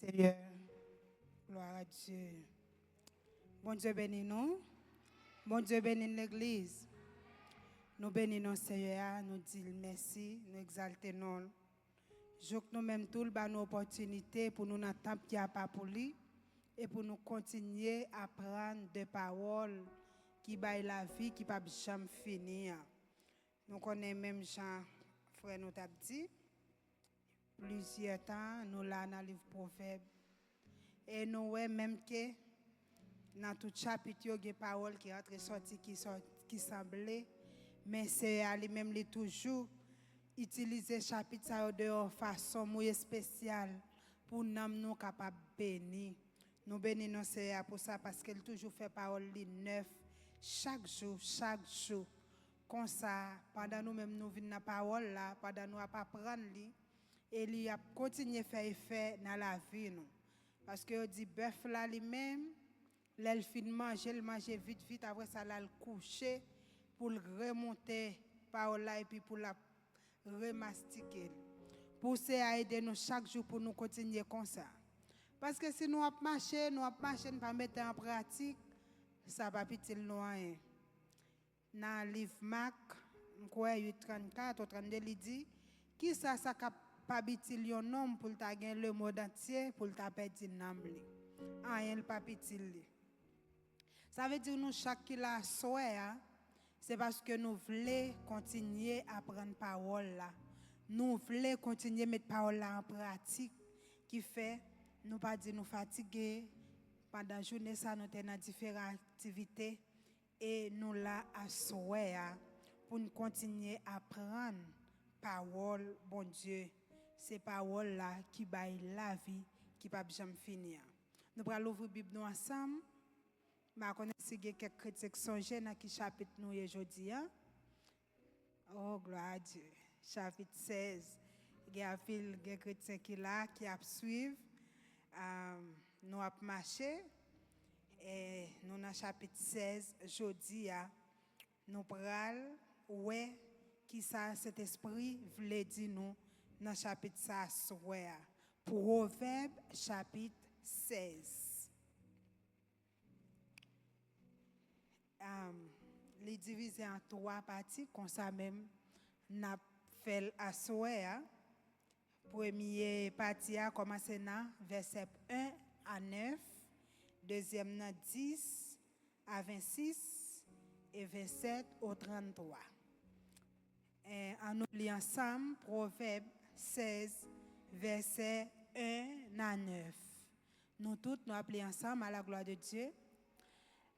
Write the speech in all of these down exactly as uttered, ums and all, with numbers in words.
Seyè. Glwa a Dye. Bondye beni nou. Bondye beni legliz. Nou beni non Seyè a, nou di l mèsi, nou egzalte non l. Jouk nou menm tou, l ba nou opòtinite pou nou nan tanp ki apa pou li e pou nou kontinye aprann de pawòl ki bay lavi ki p ap janm fini an. Nou konnen menm jan frè nou t ap di, plizyè tan nou la nan liv Pwovèb. E nou wè menm ke nan tout chapit yo gen pawòl ki antre sòti ki, sò- ki sanble, men Seyè a li menm li toujou itilize chapit sa yo de yon fason mouye espesyal pou nanm nou kapab beni. Nou beni non Seyè a pou sa paske l toujou fè pawòl li nèf chak jou, chak jou. Konsa, pandan nou menm nou vin nan pawòl la, pandan nou ap aprann li, e li ap kontinye fè efè nan lavi nou. Paske yo di bèf la li menm, lè l fin manje, l manje vit vit, apre sa l al kouche pou l remonte pawòl la epi pou l ap remastike l. Pou Seyè a ede nou chak jou pou nou kontinye konsa. Paske si nou ap mache, nou ap mache, n pa mete an pratik, sa p ap itil nou anyen. Nan liv Mak, m kwè uit trannkat ou trannde, li di, kisa sa kapab itil yon nonm pou l ta gen lemonn antye, pou l ta pèdi nanm li? Anyen l p ap itil li. Sa vle di nou chak ki la aswè a, se paske nou vle kontinye aprann pawòl la. Nou vle kontinye met pawòl la an pratik, ki fè nou pa di nou fatige pandan jounen sa nou te nan diferan aktivite e nou la aswè a pou n kontinye aprann pawòl Bondye. Se pawòl la ki bay lavi ki p ap janm fini an. Nou pral ouvri Bib nou ansanm. M pa konnen si gen kèk kretyen k sonje nan ki chapit nou ye jodi a. Oh, glwa a Dye. Chapit sèz. Gen anpil, gen kretyen ki la, ki ap swiv. Am, nou ap mache. E nou nan chapit sèz jodi a. Nou pral wè kisa Sentespri vle di nou nan chapit sa aswè a. Pwovèb chapit sèz. Am, li divize an twa pati, konsa menm n ap fè l aswè a. Premye pati a kòmanse nan vèsè en a nèf, dezyèm nan dis a vennsis e vennsèt o tranntwa. E, ann nou li ansanm Pwovèb sèz, vèsè en a nèf. Nou tout, nou ap li ansanm, à la gloire de Dieu.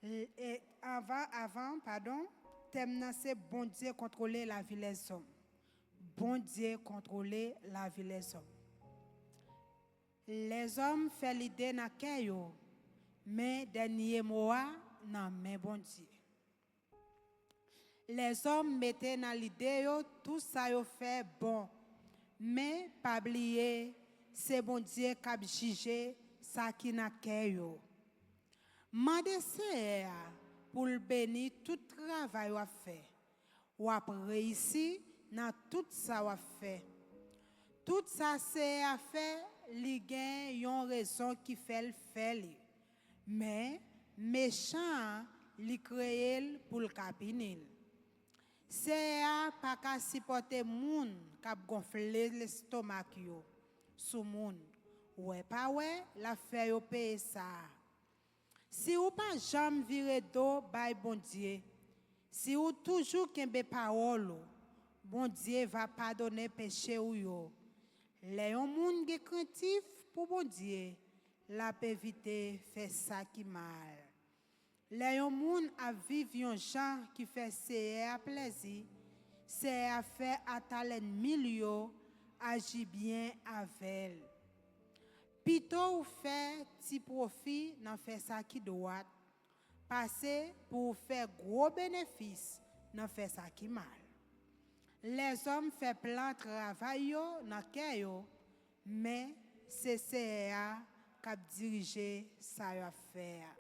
E, e, anvan, avan, padon, tèm nan se Bondye kontwole lavi lèzòm. Bondye kontwole lavi lèzòm. Lèzòm fè lide nan kè yo, men dènye mo a nan men Bondye. Lèzòm mete nan lide yo tout sa yo fè bon, men pa bliye se Bondye k ap jije sa ki nan kè yo. Mande Seyè a pou l beni tout travay w ap fè. W ap reyisi nan tout sa w ap fè. Tout sa Seyè a fè, li gen yon rezon ki fè l fè li. Men, mechan an, li kreye l pou l ka pini l. Seyè a pa ka sipòte moun k ap gonfle lestomak yo sou moun. Wè pa wè, l ap fè yo peye sa a. Si ou pa janm vire do bay Bondye, si ou toujou kenbe pawòl ou, Bondye va padone peche ou yo. Lè yon moun gen krentif pou Bondye, l ap evite fè sa ki mal. Lè yon moun ap viv yon jan ki fè Seyè a plèzi, Seyè a fè ata lènmi l yo aji byen avè l. Pito w fè ti pwofi nan fè sa ki dwat, pase pou w fè gwo benefis nan fè sa ki mal. Lèzòm fè plan travay yo nan kè yo, men se Seyè a k ap dirije sa y ap fè a.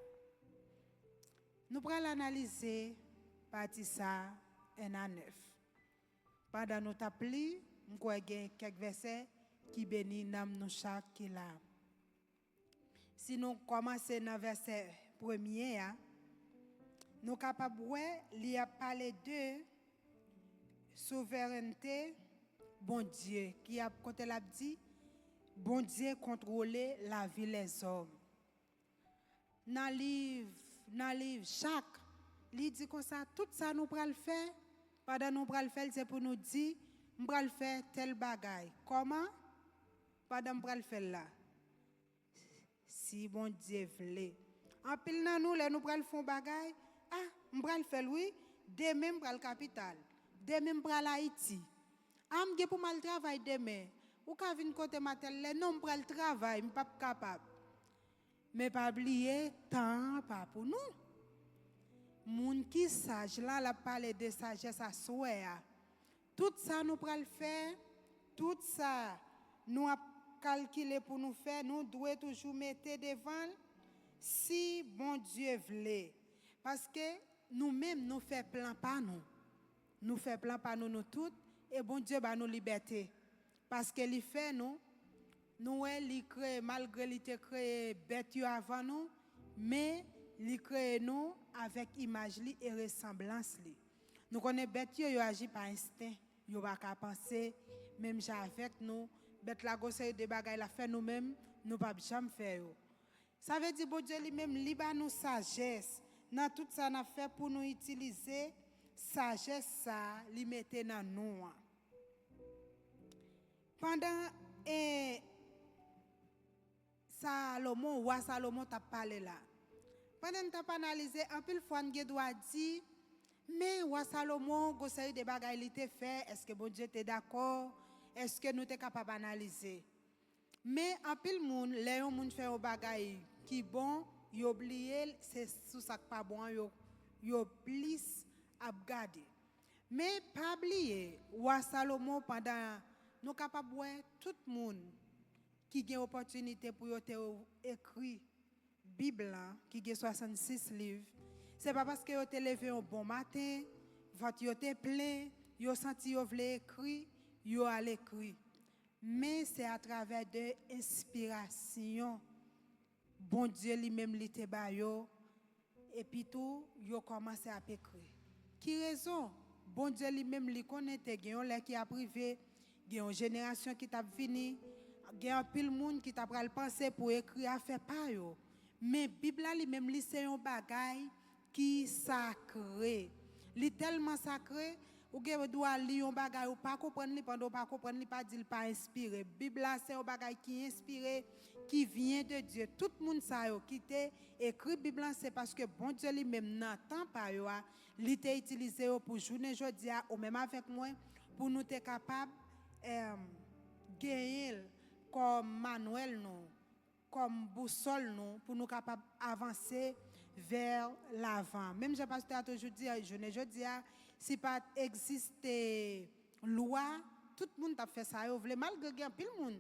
Nou pral analize pati sa a, en a nèf. Pandan nou t ap li, m kwè gen kèk vèsè ki beni nanm nou chak ki la. Si nou kòmanse nan vèsè premye a, nou kapab wè li ap pale de souverènte Bondye, ki ap, kote l ap di, Bondye kontwole lavi lèzòm. Nan liv, nan liv Jak, li di konsa, tout sa nou pral fè, pandan nou pral fè l, se pou nou di, m pral fè tèl bagay. Kòman? Pandan m pral fè l la. Si Bondye vle. Anpil nan nou, lè nou pral fè yon bagay, ah, m pral fè l wi, demen m pral kapital, demen m pral Ayiti. Ah, m gen pou m al travay demen. Ou ka vin kote m a tèl lè, non, m pral travay, m p ap kapab. Men pa bliye, tan an pa pou nou. Moun ki saj la, l ap pale de sajès aswè a. Tout sa nou pral fè, tout sa nou ap kalkile pou nou fè, nou dwe toujou mete devan l, si Bondye vle. Paske nou menm, nou fè plan pa nou. Nou fè plan pa nou, nou tout, e Bondye ba nou libète. Paske li fè nou, nou wè li kreye, malgre li te kreye bèt yo avan nou, men li kreye nou avèk imaj li e resanblans li. Nou konnen bèt yo, yo aji pa ensten, yo pa ka panse menm jan avèk nou. Bèt la gon seri de bagay l ap fè, nou menm, nou p ap janm fè yo. Sa vle di Bondye li menm, li ba nou sajès nan tout sa n ap fè pou nou itilize sajès sa a li mete nan nou an. Pandan, e, Salomon, wa Salomon t ap pale la, pandan n t ap analize, anpil fwa n gen dwa di, men wa Salomon, gon seri de bagay li te fè, èske Bondye te dakò? Èske nou te kapab analize? Men anpil moun, lè yon moun fè yon bagay ki bon, yo bliye l, se sou sa k pa bon an yo, yo plis ap gade. Men pa bliye, wa Salomon, pandan nou kapab wè tout moun ki gen opòtinite pou yo te ekri Bib lan, ki gen swasannsis liv, se pa paske yo te leve yon bon maten, vant yo te plen, yo santi yo vle ekri, yo al ekri. Men se atravè de enspirasyon Bondye li menm li te ba yo, epi tou, yo kòmanse ap ekri. Ki rezon? Bondye li menm li konnen te gen yon lè ki ap rive, gen yon jenerasyon ki t ap vini, gen anpil moun ki t ap pral panse pou ekri afè pa yo. Men Bib la li menm li se yon bagay ki sakre. Li tèlman sakre, ou gen dwa li yon bagay ou pa konprann li, pandan ou pa konprann li pa di l pa enspire. Bib la se yon bagay ki enspire, ki vyen de Dye. Tout moun sa yo ki te ekri Bib lan, se paske Bondye li menm nan tan pa yo a, li te itilize yo pou jounen jodi a, ou menm avèk mwen, pou nou te kapab, em, genyen l kòm manwèl nou, kòm bousòl nou, pou nou kapab avanse vè lavan. Menm jan pastè a toujou di, jounen jodi a, si pa t egziste lwa, tout moun t ap fè sa yo vle, malgre gen anpil moun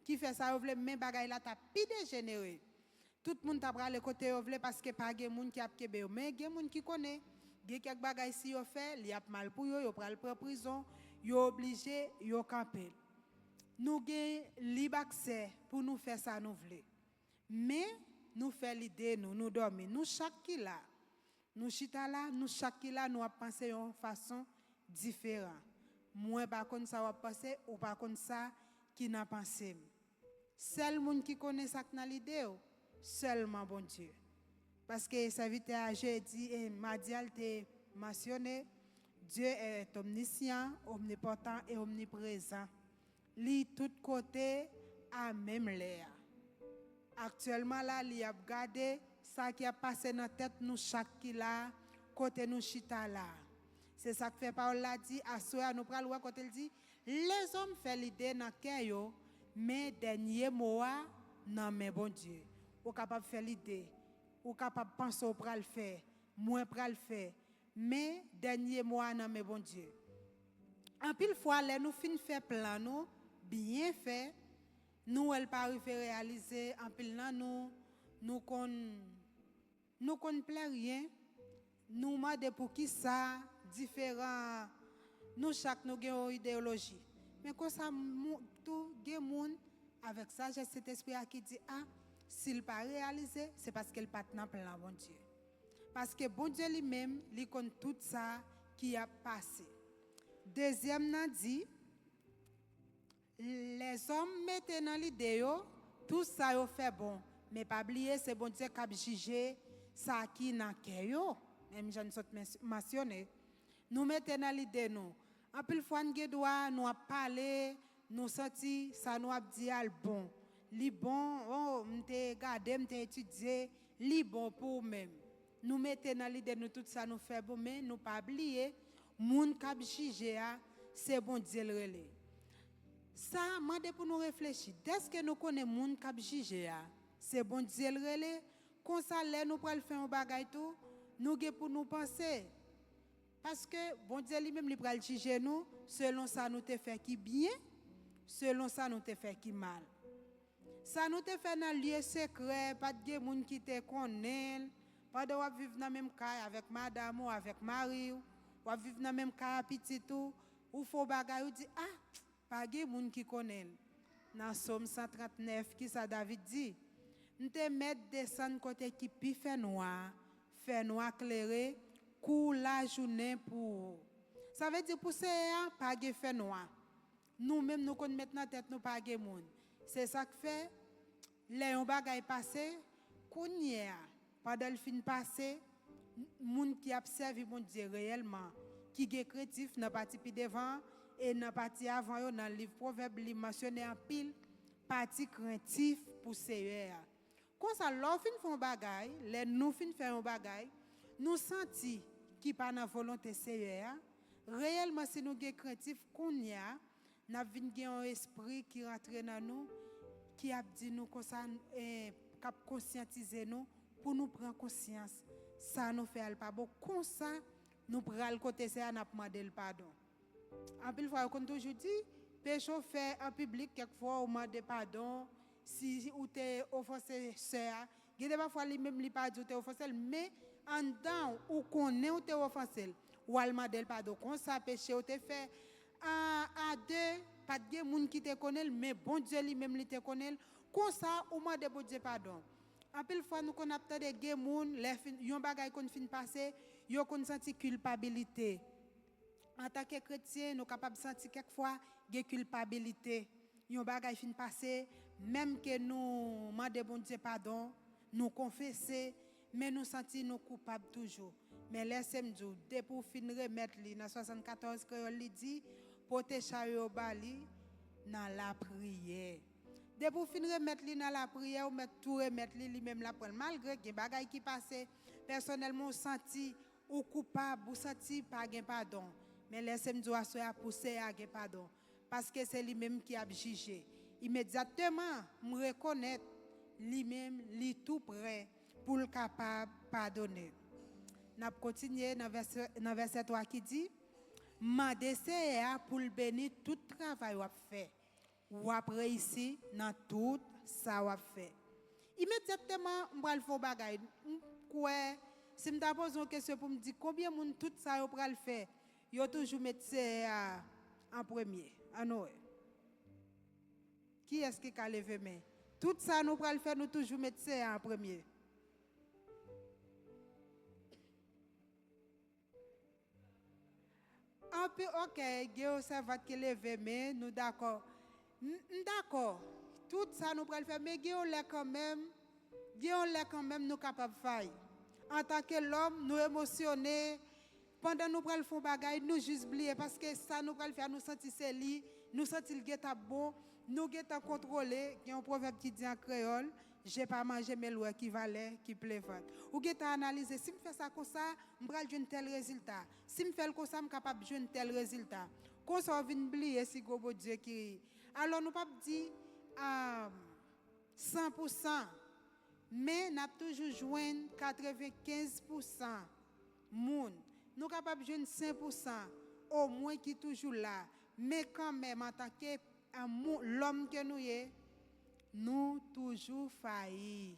ki fè sa yo vle, men bagay la t ap pi dejenere. Tout moun t ap prale kote yo vle paske pa gen moun ki ap kenbe yo. Men gen moun ki konnen, gen kèk bagay si yo fè, li ap mal pou yo, yo pral pran prizon, yo oblije, yo kanpe l. Nou gen lib aksè pou nou fè sa nou vle. Men, nou fè lide nou, nou dòmi. Nou chak ki la, nou chita la, nou chak ki la, nou ap panse yon fason diferan. Mwen pa konn sa w ap panse, ou pa konn sa ki nan panse m. Sèl moun ki konnen sa k nan lide w, sèlman Bondye. Paske sèvitè a jedi e madi a l te mansyone, Dieu est omniscient, omnipotent et omniprésent. Li tout kote a menm lè a. Aktyèlman la, li ap gade sa ki ap pase nan tèt nou chak ki la, kote nou chita la. Se sa k fè pawòl la di, aswè a nou pral wè kote l di, lèzòm fè lide nan kè yo, men dènye mo a nan men Bondye. Ou kapab fè lide, ou kapab panse w pral fè, mwen pral fè, men dènye mo a nan men Bondye. Anpil fwa, lè nou fin fè plan nou, byen fè, nou wè l pa rive reyalize, anpil nan nou, nou konn, nou konn plèryen, nou mande poukisa diferan, nou chak nou gen yon ideyoloji. Men konsa, mou-, tou gen moun avèk sajès Sentespri a ki di, a, Si l pa reyalize, se paske l pa t nan plan Bondye. Paske Bondye li menm, li konn tout sa ki ap pase. Dezyèm nan di, lèzòm mete nan lide yo, tout sa yo fè bon. Men pa bliye, se Bondye k ap jije sa ki nan kè yo. Menm jan n sot mens- mansyone, nou mete nan lide nou. Anpil fwa, n gen dwa, nou ap pale, nou santi sa nou ap di a l bon. Li bon, oh, m te gade, m te etidye, li bon pou ou menm. Nou mete nan lide nou tout sa nou fè bon, men nou pa bliye, moun k ap jije a, se Bondye l rele. Sa mande pou nou reflechi. Dèske nou konnen moun k ap jije a, se Bondye l rele, konsa lè nou pral fè yon bagay tou, nou gen pou nou panse. Paske Bondye li menm li pral jije nou selon sa nou te fè ki byen, selon sa nou te fè ki mal. Sa nou te fè nan lye sekrè, pa t gen moun ki te konnen l. Pandan w ap viv nan menm kay avèk madanm ou, avèk mari w, w ap viv nan menm kay a pitit ou, ou fè yon bagay, ou di, ah, pa gen moun ki konnen l. Nan Sòm san trannèf, ki sa David di? M te mèt desann kote ki pi fènwa, fènwa klere kou lajounen pou ou. Sa vle di pou Seyè a, pa gen fènwa. Nou menm, nou konn met nan tèt nou pa gen moun. Se sa k fè, lè yon bagay pase, kounye a, pandan l fin pase, moun ki ap sèvi Bondye reyèlman, ki gen krentif nan pati pi devan an, e nan pati avan yo, nan liv Pwovèb, li mansyone anpil pati krentif pou Seyè a. Konsa, lè w fin fè yon bagay, lè nou fin fè yon bagay, nou santi ki pa nan volonte Seyè a, reyèlman, si nou gen krentif kounye a, n ap vin gen yon espri ki rantre nan nou, ki ap di nou konsa, eh, k ap konsyantize nou pou nou pran konsyans sa nou fè a l pa bon. Konsa, nou pral kote Seyè a, n ap mande l padon. Anpil fwa, yo konn toujou di, peche w fè an piblik, kèk fwa ou mande padon, si ou te ofanse sè a. Gen de pafwa, li menm, li pa di ou te ofanse l, men anndan w, ou konnen ou te ofanse l. Ou al mande l padon. Konsa, peche ou te fè a, a de, pa t gen moun ki te konnen l, men Bondye li menm, li te konnen l. Konsa, ou mande Bondye padon. Anpil fwa, nou konn ap tande gen moun, lè fin, yon bagay konn fin pase, yo konn santi kilpabilite. Antanke kretyen, nou kapab santi kèk fwa gen kilpabilite. Yon bagay fin pase, menm ke nou mande Bondye padon, nou konfese, men nou santi nou koupab toujou. Men lèse m di w, depi w fin remèt li, nan swasannkatòz kreyòl li di, pote chay ou yo ba li nan lapriyè. Depi w fin remèt li nan lapriyè, ou mèt tou remèt li, li menm l ap pran l. Malgre gen bagay ki pase, pèsonèlman, ou santi ou koupab, ou santi pa gen padon. Men lèse m di w aswè a pou Seyè a gen padon. Paske se li menm ki ap jije. Imedyatman, m rekonèt li menm, li tou prè pou l kapab padone. N ap kontinye nan vèsè, nan vèsè twa ki di, mande Seyè a pou l beni tout travay w ap fè. W ap reyisi nan tout sa w ap fè. Imedyatman, m pral fè yon bagay. M kwè, si m ta poze yon kesyon pou m di konbyen moun tout sa yo pral fè, yo toujou met Seyè a an premye. Ann wè. Kiyès ki ka leve men? Tout sa nou pral fè, nou toujou met Seyè a an premye. Anpi, ok, gen yon sèvant ki leve men, nou dakò. M, m dakò. Tout sa nou pral fè, men gen yon lè kanmenm, gen yon lè kanmenm nou kapab fay. Antanke lòm, nou emosyone. Pandan nou pral fè yon bagay, nou jis bliye, paske sa nou pral fè a, nou santi se li, nou santi l gentan bon, nou gentan kontwole. Gen yon pwovèb ki di an kreyòl, je pa manje, men l wè ki valè ki plen vant. Ou gentan analize, si m fè sa konsa, m pral jwenn tèl rezilta. Si m fè l konsa, m kapab jwenn tèl rezilta. Konsa, w vin bliye si gon Bondye ki. Alò, nou p ap di, ah, san pou san, men n ap toujou jwenn katrevenkenz pou san moun. Nou kapab jwenn senk pou san, omwen, ki toujou la. Men kanmenm, antanke, ah, mou-, lòm ke nou ye, nou toujou fayi.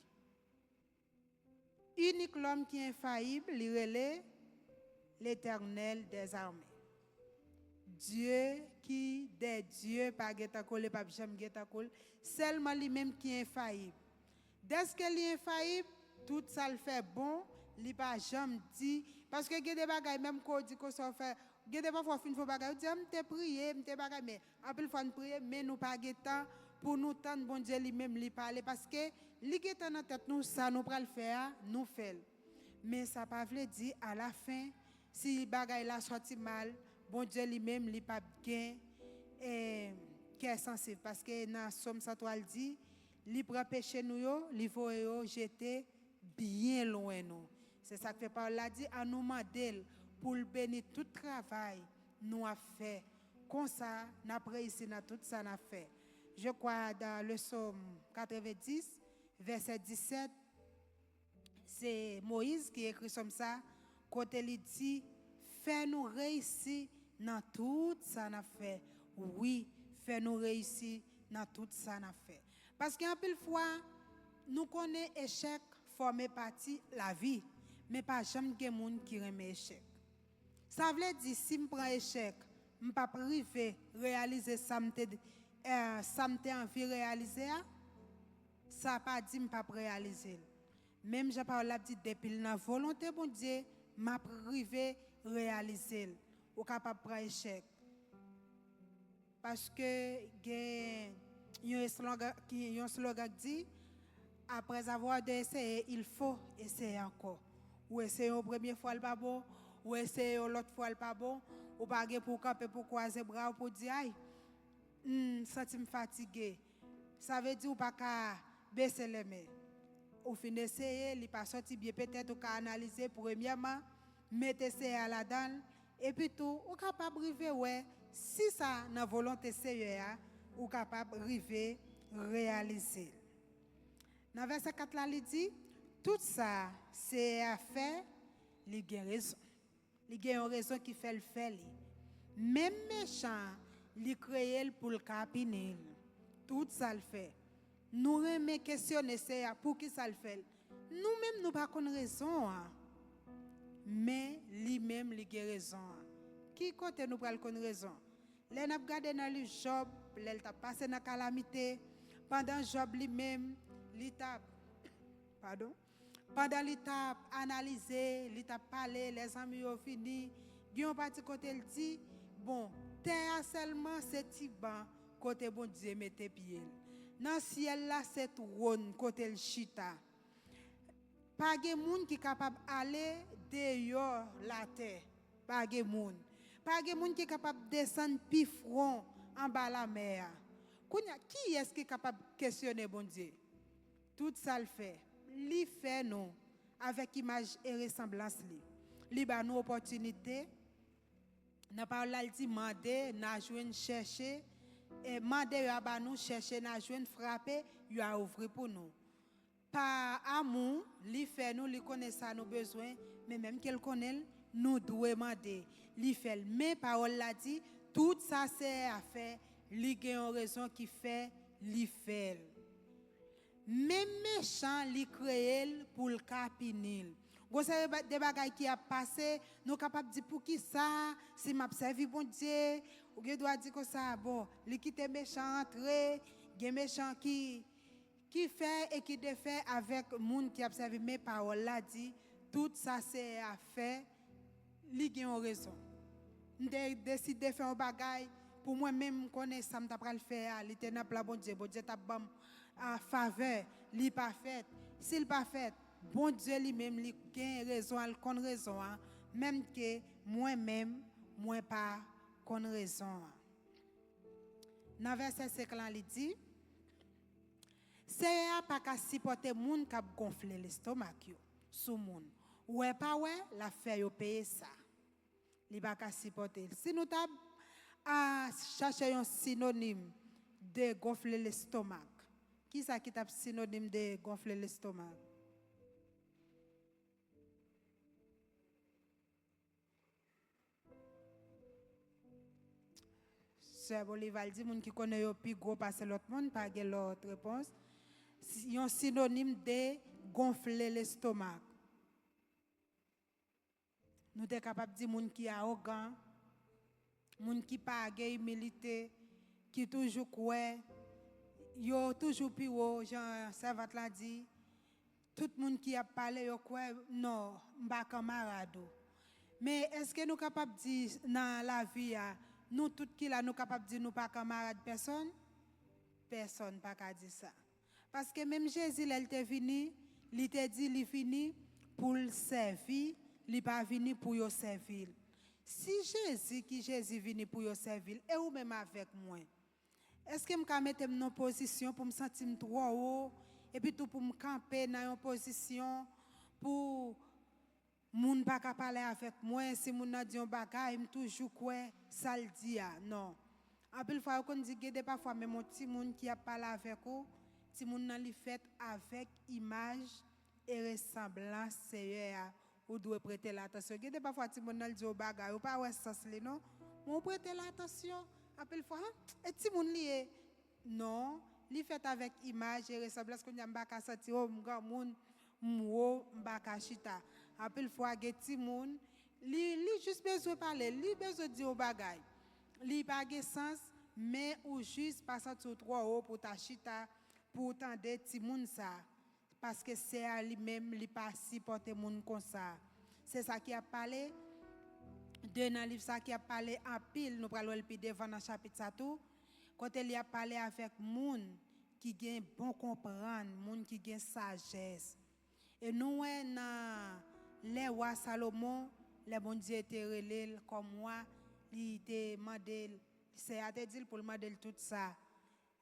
Inik lòm ki enfayib, li rele Letènèl dèzame. Dye ki dè dye, pa gen tankou l, p ap janm gen tankou l. Sèlman li menm ki enfayib. Dèske li enfayib, tout sa l fè bon, li pa janm di. Paske gen de bagay, menm ke w di konsa w fè, gen de pafwa w fin fè yon bagay, ou di, "Ah, m te priye, m te bagay," men anpil fwa n priye, men nou pa gen tan pou nou tann Bondye li menm li pale, paske li gentan nan tèt nou, sa nou pral fè a, nou fè l. Men sa pa vle di, alafen, si bagay la sòti mal, Bondye li menm, li p ap gen, eh, kè sansib. Paske nan Sòm san twa, l di, li pran peche nou yo, li voye yo jete byen lwen nou. Se sa k fè pawòl la di, ann nou mande l pou l beni tout travay nou ap fè. Konsa, n ap reyisi nan tout sa n ap fè. Je crois dans le Psaume quatre-vingt-dix, verset dix-sept, se Moyiz ki ekri sòm sa, kote li di, "Fè nou reyisi nan tout sa n ap fè." Wi, fè nou reyisi nan tout sa n ap fè. Paske anpil fwa, nou konnen echèk fòme pati lavi, men pa janm gen moun ki renmen echèk. Sa vle di, si m pran echèk, m p ap rive reyalize sa m te, eh, sa m te anvi reyalize a, sa pa di m p ap reyalize l. Menm jan pawòl la ap di, depi l nan volonte Bondye, m ap rive reyalize l. Ou kapab pran echèk. Paske gen yon slogan ki, yon slogan ki di, "Après avoir deux essais, il faut essayer encore." Ou eseye yon premye fwa, l pa bon, ou eseye yon lòt fwa, l pa bon, ou pa gen pou w kanpe, pou w kwaze bra w, pou w di, "Ay, m santi m fatige." Sa vle di ou pa ka bese lèmen. Ou fin eseye, li pa sòti byen, petèt ou ka analize premyèman, met eseye a ladan l, epi tou, ou kapab rive wè si sa nan volonte Seyè a, ou kapab rive reyalize l. Nan vèsè kat la, li di, "Tout sa Seyè a fè, li gen rezon." Li gen yon rezon ki fè l fè li. Menm mechan an, li kreye l pou l ka pini l. Tout sa l fè. Nou renmen kesyone Seyè a poukisa l fè l. Nou menm, nou pa konn rezon an. Men li menm, li gen rezon an. Ki kote nou pral konn rezon? Lè n ap gade nan liv Jòb, lè l t ap pase nan kalamite, pandan Jòb li menm, li t ap, padon, pandan li t ap analize, li t ap pale, lèzanmi yo vini, gen yon pati kote l di, bon, tè a sèlman se ti ban kote Bondye mete pye l. Nan syèl la se twòn kote l chita. Pa gen moun ki kapab ale deyò latè. Pa gen moun. Pa gen moun ki kapab desann pi fwon anba lamè a. Kounye a, kiyès ki kapab kesyone Bondye? Tout sa l fè, li fè nou avèk imaj e resanblans li. Li ba nou opòtinite. Nan pawòl la, l di, "Mande, n a jwenn, chèche, e mande, yo a ba nou, chèche, n a jwenn, frape, yo a ouvri pou nou." Pa amou, li fè nou, li konnen sa nou bezwen, men menm ke l konnen l, nou dwe mande. Li fè l. Men pawòl la di, tout sa Seyè a fè, li gen yon rezon ki fè li fè l. Menm mechan, li kreye l pou l ka pini l. Gon seri ba- de bagay ki ap pase, nou kapab di, "Poukisa, si m ap sèvi Bondye?" Ou gen dwa di konsa, "Bon, li kite mechan antre, gen mechan ki, ki fè e ki defè avèk moun ki ap sèvi." Men pawòl la di, tout sa Seyè a fè, li gen yon rezon. M te deside fè yon bagay pou mwen menm, m konnen sa m ta pral fè a, li te nan plan Bondye. Bondye t ap ban m, a, favè, li pa fèt. Si l pa fèt, Bondye li menm, li gen rezon an, l konn rezon an, menm ke mwen menm, mwen pa konn rezon an. Nan vèsè senk lan, li di, Seyè a pa ka sipòte moun k ap gonfle lestomak yo sou moun. Wè pa wè, l ap fè yo peye sa. Li pa ka sipòte l. Si nou t ap, a, chache yon sinonim de gonfle lestomak, kisa ki t ap sinonim de gonfle lestomak? Sè Bolival di, moun ki konnen yo pi gwo pase lòt moun, pa gen lòt repons. Si- yon sinonim de gonfle lestomak. Nou te kapab di moun ki awogan, moun ki pa gen imilite, ki toujou kwè yo toujou pi wo, jan sèvant la di, tout moun ki ap pale, yo kwè, non, m pa kanmarad ou. Men èske nou kapab di nan lavi a, nou tout ki la, nou kapab di nou pa kanmarad pèsonn? Pèsonn pa ka di sa. Paske menm Jezi, lè l te vini, li te di li vini pou l sèvi, li pa vini pou yo sèvi l. Si Jezi, ki Jezi vini pou yo sèvi l, e ou menm avèk mwen, èske m ka mete m nan pozisyon pou m santi m twò wo, epi tou pou m kanpe nan yon pozisyon pou moun pa ka pale avèk mwen, si moun nan di yon bagay, m toujou kwè sa l di a? Non. Anpil fwa, yo konn di, gen de pafwa, menm yon timoun ki ap pale avèk ou, timoun nan li fèt avèk imaj e resanblans Seyè a, ou dwe prete l atansyon. Gen de pafwa, timoun nan l di yon bagay, ou pa wè sans li, non, men ou prete l atansyon. Anpil fwa, han, e timoun li ye? Non, li fèt avèk imaj e resanblans. Kounye a, m pa ka santi, o, m granmoun, m wo, m pa ka chita. Anpil fwa, gen timoun, li, li jis bezwen pale, li bezwen di yon bagay. Li pa gen sans, men ou jis pa santi w twò wo pou w ta chita, pou w tande timoun sa. Paske sè a li menm, li pa sipòte moun konsa. Se sa ki ap pale de nan liv sa ki ap pale anpil, nou pral wè l pi devan nan chapit sa tou, kote li ap pale avèk moun ki gen bon konprann, moun ki gen sajès. E nou wè nan lè wa Salomon, lè Bondye te rele l kòm wa, li te mande l, sè a te di l pou l mande l tout sa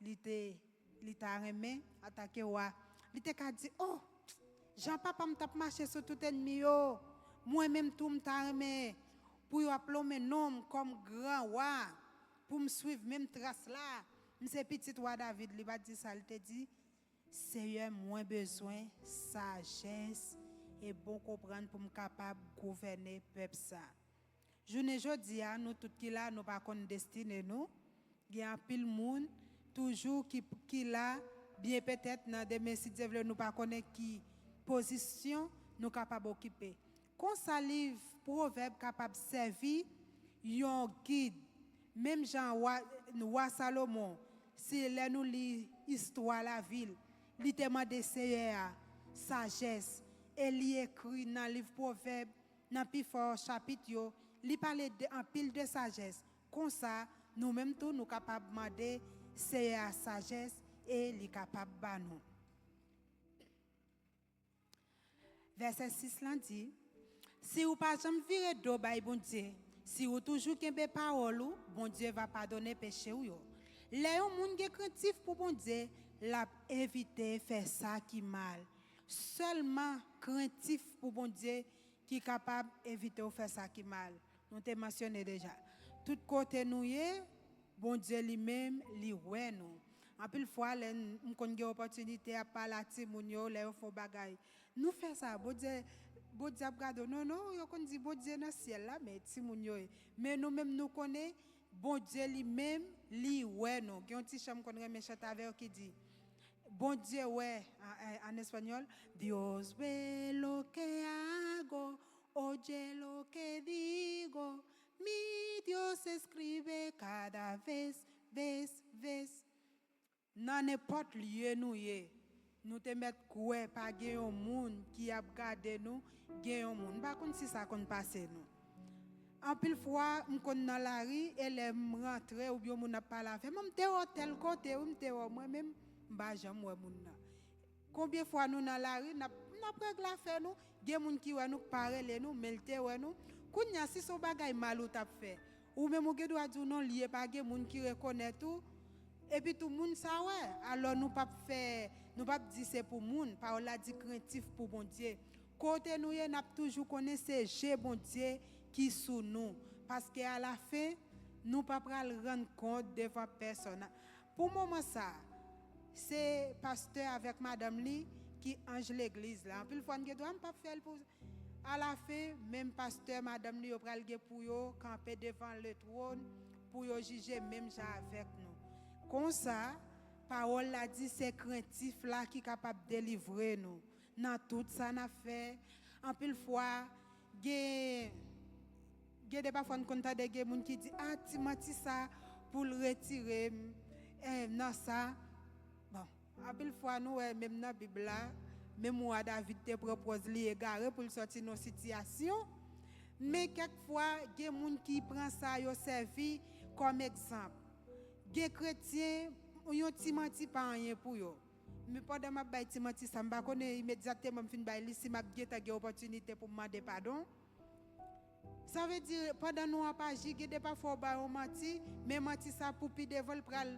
li te, li ta renmen antanke wa. Li te ka di, o, jan papa m t ap mache sou tout ènmi yo, mwen menm tou m ta renmen pou yo ap lonmen non m kòm gran wa, pou m swiv menm tras la. M se pitit wa David. Li pa t di sa, li te di, Seyè, mwen bezwen sajès e bon konprann pou m kapab gouvène pèp sa. Jounen jodi a, nou tout ki la, nou pa konn destine nou. Gen anpil moun toujou ki, ki la, byen petèt nan demen, si Dye vle, nou pa konnen ki pozisyon nou kapab okipe. Konsa, liv Pwovèb kapab sèvi yon gid. Menm jan wa, wa Salomon, si lè nou li istwa lavi l, li te mande Seyè a sajès, e li ekri nan liv Pwovèb, nan pifò chapit yo, li pale de, anpil de sajès. Konsa, nou menm tou, nou kapab mande Seyè a sajès e li kapab ba nou. Vèsè sis lan di, si ou pa janm vire do bay Bondye, si ou toujou kenbe pawòl ou, Bondye va padone peche w yo. Lè yon moun gen krentif pou Bondye, l ap evite fè sa ki mal. Sèlman krentif pou Bondye ki kapab evite w fè sa ki mal. Nou te mansyone deja. Tout kote nou ye, Bondye li menm, li wè nou. Anpil fwa, lè n, m konn gen opòtinite ap pale a timoun yo, lè yo fè yon bagay, nou fè sa, Bondye, Bondye ap gade w. Non, non, yo konn di Bondye nan syèl la, men timoun yo ye. Men nou menm, nou konnen Bondye li menm, li wè nou. Gen yon ti chan m konn renmen chante avè yo ki di, Bondye wè, an, an, an espanyòl, Dios ve lo que hago, oye lo que digo, mi Dios escribe cada vez, vez, vez. Nan nenpòt lye nou ye, nou te mèt kwè pa gen yon moun ki ap gade nou, gen yon moun. M pa konn si sa konn pase nou. Anpil fwa, m konn nan lari, e lè m rantre oubyen yon moun ap pale avè m, m te wè w tèl kote, wi, m te wè w, mwen menm, m pa janm wè moun nan. Konbyen fwa nou nan lari, n ap, n ap regle afè nou, gen moun ki wè nou, k pa rele nou, men l te wè nou. Kounye a, si se yon bagay mal ou t ap fè, ou menm ou gen dwa di w non, li ye, pa gen moun ki rekonèt ou, epi tou moun sa wè. Alò, nou p ap fè, nou p ap di se pou moun. Pawòl la di krentif pou Bondye. Kote nou ye, n ap toujou konnen se je Bondye ki sou nou. Paske alafen, nou pa pral rann kont devan pèsonn. Pou moman sa, se pastè avèk madanm li ki anj legliz la. Anpil fwa, n gen dwa, m p ap fè l pou, alafen, menm pastè, madanm li, yo pral gen pou yo kanpe devan letwòn pou yo jije menm jan avèk nou. Konsa, pawòl la di se krentif la ki kapab delivre nou nan tout sa n ap fè. Anpil fwa, gen, gen de pafwa n konn tande gen moun ki di, a, ti manti sa pou l retire m, eh, nan sa. Bon, anpil fwa nou wè menm nan Bib la, Menm wa David te pran pòz li egare pou l sòti nan sitiyasyon. Men kèk fwa, gen moun ki pran sa yo sèvi kòm egzanp. Gen kretyen, yon ti manti pa anyen pou yo. Men pandan m ap bay ti manti sa, m pa konnen imedyatman m fin bay li si m ap gentan gen opòtinite pou m mande padon. Sa vle di, pandan nou ap aji, gen de pafwa w bay yon manti, men manti sa pou pi devan l pral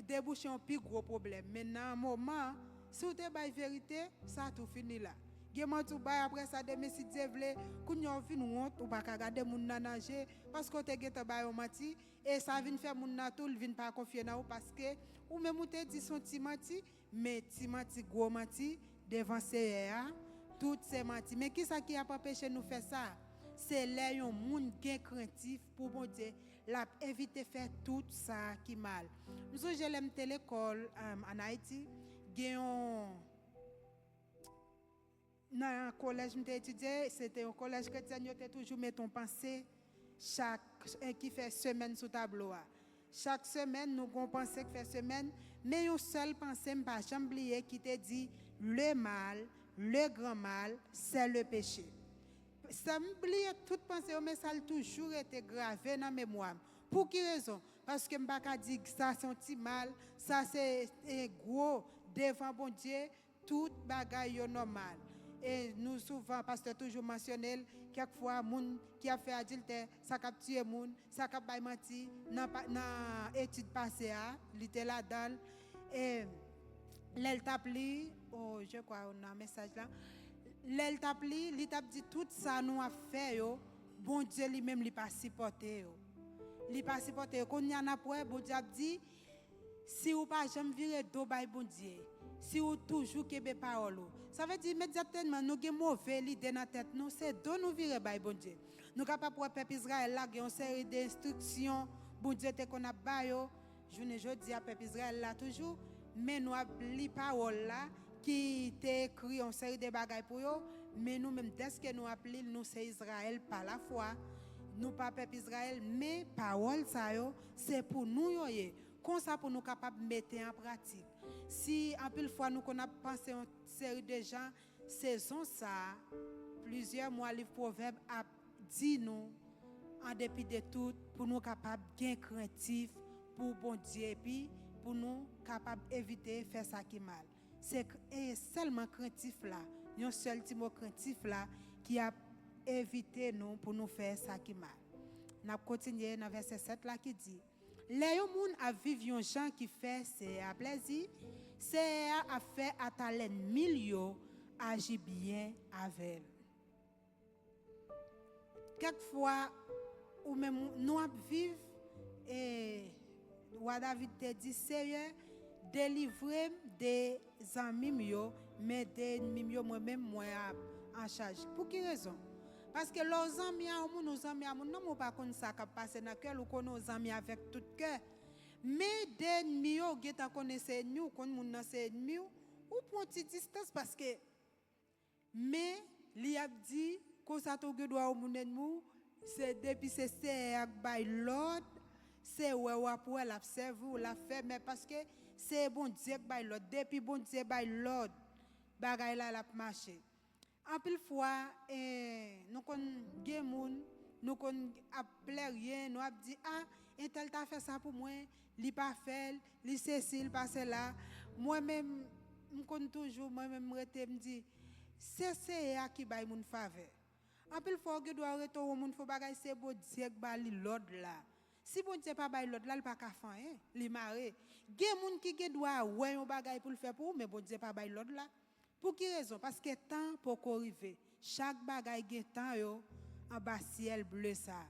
debouche yon pi gwo pwoblèm. Men nan moman, si w te bay verite, sa tou fini la. Gen manti w bay, apre sa, demen, si Dye vle, kounye a w vin wont, ou pa ka gade moun nan nan je, paske w te gentan bay yon manti, e sa vin fè moun nan tou, l vin pa konfye nan ou, paske ou menm ou te di se yon ti manti, men ti manti, gwo manti, devan Seyè a, tout se manti. Men kisa ki ap anpeche nou fè sa? Se lè yon moun gen krentif pou Bondye, l ap evite fè tout sa ki mal. M sonje lè m te lekòl, um, ann Ayiti, gen yon nan kolèj m te etidye, se te yon kolèj kretyèn, yo te toujou met yon panse chak, eh, ki fè semèn sou tablo a. Chak semèn, nou gon panse k fè semèn, men yon sèl panse m pa janm bliye ki te di, le mal, le grand mal, c'est le péché. Sa m bliye tout panse yo, men sa l toujou rete grave nan memwa m. Pou ki rezon? Paske m pa ka di sa se yon ti mal, sa se, eh, gwo devan Bondye, tout bagay yo nòmal. E nou souvan, pastè toujou mansyone l, kèk fwa moun ki ap fè adiltè, sa k ap tiye moun, sa k ap bay manti, nan, pa- nan etid pase a, li te ladan l. E lè l t ap li, oh, je crois, nan mesaj la, lè l t ap li, li t ap di tout sa nou ap fè yo, Bondye li menm li pa sipòte yo. Li pa sipòte yo. Kounye a n ap wè, Bondye ap di, si ou pa janm vire do bay Bondye, si ou toujou kenbe pawòl ou, sa vle di imedyatman nou gen move lide nan tèt nou, se do nou vire bay Bondye. Nou kapab wè pèp Izrayèl la gen yon seri de enstriksyon Bondye te konn ap ba yo. Jounen jodi a, pèp Izrayèl la toujou, men nou ap li pawòl la ki te ekri yon seri de bagay pou yo, men nou menm, dèske nou ap li l, nou se Izrayèl pa lafwa. Nou pa pèp Izrayèl, men pawòl sa yo, se pou nou yo ye. Konsa pou nou kapab mete an pratik. Si anpil fwa nou konn ap panse yon seri de jan, sezon sa a, plizyè mwa liv Pwovèb ap di nou, an depi de tout, pou nou kapab gen krentif pou Bondye, epi pou nou kapab evite fè sa ki mal. Se k- e sèlman krentif la, yon sèl ti mo krentif la, ki ap evite nou pou nou fè sa ki mal. N ap kontinye nan vèsè sèt la ki di, lè yon moun ap viv yon jan ki fè Seyè a plèzi, Seyè a ap fè atalènmi l yo aji byen avè l. Kèk fwa, ou menm, nou ap viv, e wa David te di, Seyè, delivre m de zanmi m yo, men de ènmi m yo, mwen menm, mwen ap an chaj. Pou ki rezon? Paske lè w zanmi a yon moun, ou zanmi a moun nan, men w pa konn sa k ap pase nan kè l, ou konnen w zanmi avèk tout kè. Men de ènmi yo, ou gentan konnen se ènmi w, ou konn moun nan se ènmi w, ou pran ti distans paske Men, li ap di, konsa tou gen dwa yon moun ènmi w, se depi se Seyè a k bay lòd, se wè w ap wè l ap sèvi w, l ap fè, men paske se Bondye k bay lòd. Depi Bondye bay lòd, bagay la, l ap mache. Anpil fwa, eh, nou konn gen moun, nou konn ap pleryen, nou ap di, a, entèl ta fè sa pou mwen, li pa fè l, li sesi, li pa sela. Mwen menm, m konn toujou, mwen menm m rete, m di, se Seyè a ki bay moun favè. Anpil fwa, ou gen dwa rete yon moun fè yon bagay, se Bondye k ba li lòd la. Si Bondye pa bay lòd la, li pa ka fè anyen, li mare. Gen moun ki gen dwa wè yon bagay pou l fè pou ou, men Bondye pa bay lòd la. Pou ki rezon? Paske tan poko rive. Chak bagay gen tan yo anba syèl ble sa a.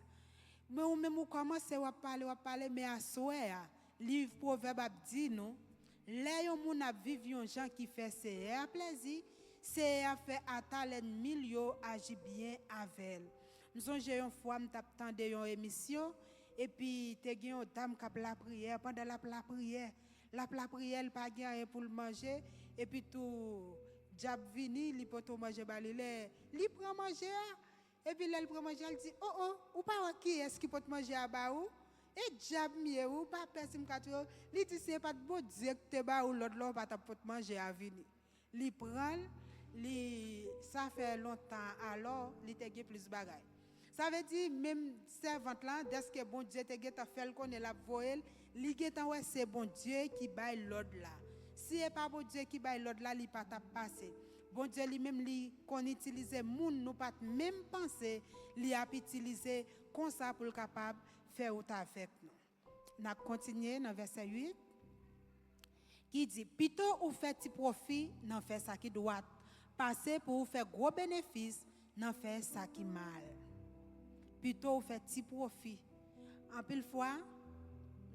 Men ou menm ou kòmanse, w ap pale, w ap pale, men aswè a, liv Pwovèb ap di nou, lè yon moun ap viv yon jan ki fè Seyè a plèzi, Seyè a fè ata lènmi l yo aji byen avè l. M sonje yon fwa m t ap tande yon emisyon, epi te gen yon dam k ap lapriyè. Pandan l ap lapriyè, l ap lapriyè, l pa gen anyen pou l manje, epi tou, dyab vini, li pote yon manje ba li. Lè li pran manje a, epi lè l pran manje a, l di, o, o, ou pa wè kiyès ki pot manje a ba ou? E dyab m ye, wi, ou pa pè si m ka touye w. Li di, si se pa t Bondye ki te ba ou lòd la, ou pa t ap pot manje a vini. Li pran l, Li, sa fè lontan alò, li te gen plis bagay. Sa vle di, menm sèvant lan, dèske Bondye te gentan fè l konnen l ap voye l, li gentan wè se Bondye ki bay lòd la. Si e pa Bondye ki bay lòd la, li pa t ap pase. Bondye li menm, li konn itilize moun nou pa t menm panse li ap itilize konsa pou l kapab fè wout avèk nou. N ap kontinye nan vèsè uit, ki di, pito ou fè ti pwofi nan fè sa ki dwat, pase pou ou fè gwo benefis nan fè sa ki mal. Pito ou fè ti pwofi. Anpil fwa,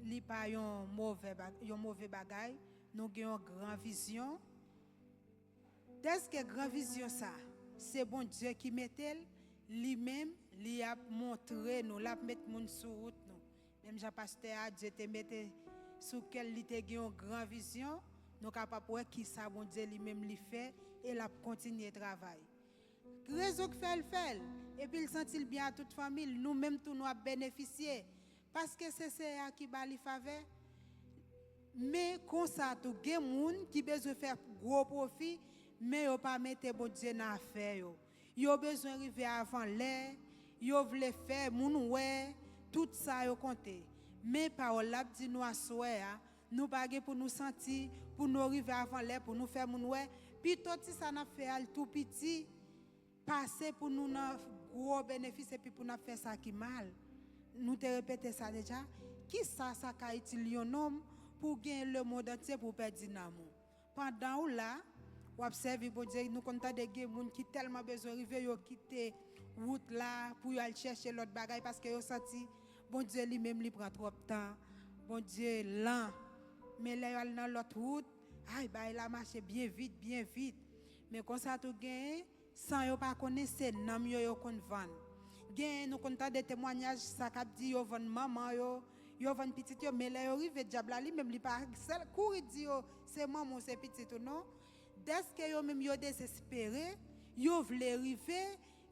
li pa yon move, ba- yon move bagay, nou gen yon gran vizyon. Dèske gran vizyon sa, se Bondye ki mete l, li menm, li ap montre nou, l ap met moun sou wout nou. Menm jan pastè Adye te mete sou kè l, li te gen yon gran vizyon, nou kapab wè kisa Bondye li menm li fè, e l ap kontinye travay. Rezon k fè l fè l, epi l santi l byen a tout fanmi l, nou menm tou nou ap benefisye. Paske se Seyè a ki ba li favè. Men konsa tou, gen moun ki bezwen fè gwo pwofi, men yo pa mete Bondye nan afè yo. Yo bezwen rive avan lè, yo vle fè moun wè, tout sa yo konte. Men pawòl la ap di nou aswè a, nou pa gen pou nou santi, pou nou rive avan lè, pou nou fè moun wè. Pito ti sa n ap fè a, l tou piti, pase pou nou nan gwo benefis epi pou n ap fè sa ki mal. Nou te repete sa deja. Kisa sa ka itil yon nonm pou w gen lemonn antye pou w pèdi nanm ou? Pandan w la, w ap sèvi Bondye. Nou konn tande gen moun ki tèlman bezwen rive, yo kite wout la pou y al chèche lòt bagay paske yo santi Bondye li menm li pran twòp tan. Bondye lan. Men lè y al nan lòt wout, ay, bagay la mache byen vit, byen vit. Men konsa tou genyen, san yo pa konnen, se nanm yo yo konn vann. Genyen nou konn tande temwanyaj sa k ap di yo vann manman yo, yo vann pitit yo, men lè yo rive, dyab la li menm li pa sèl kouri di yo se manman w, se pitit ou non. Dèske yo menm yo dezespere, yo vle rive,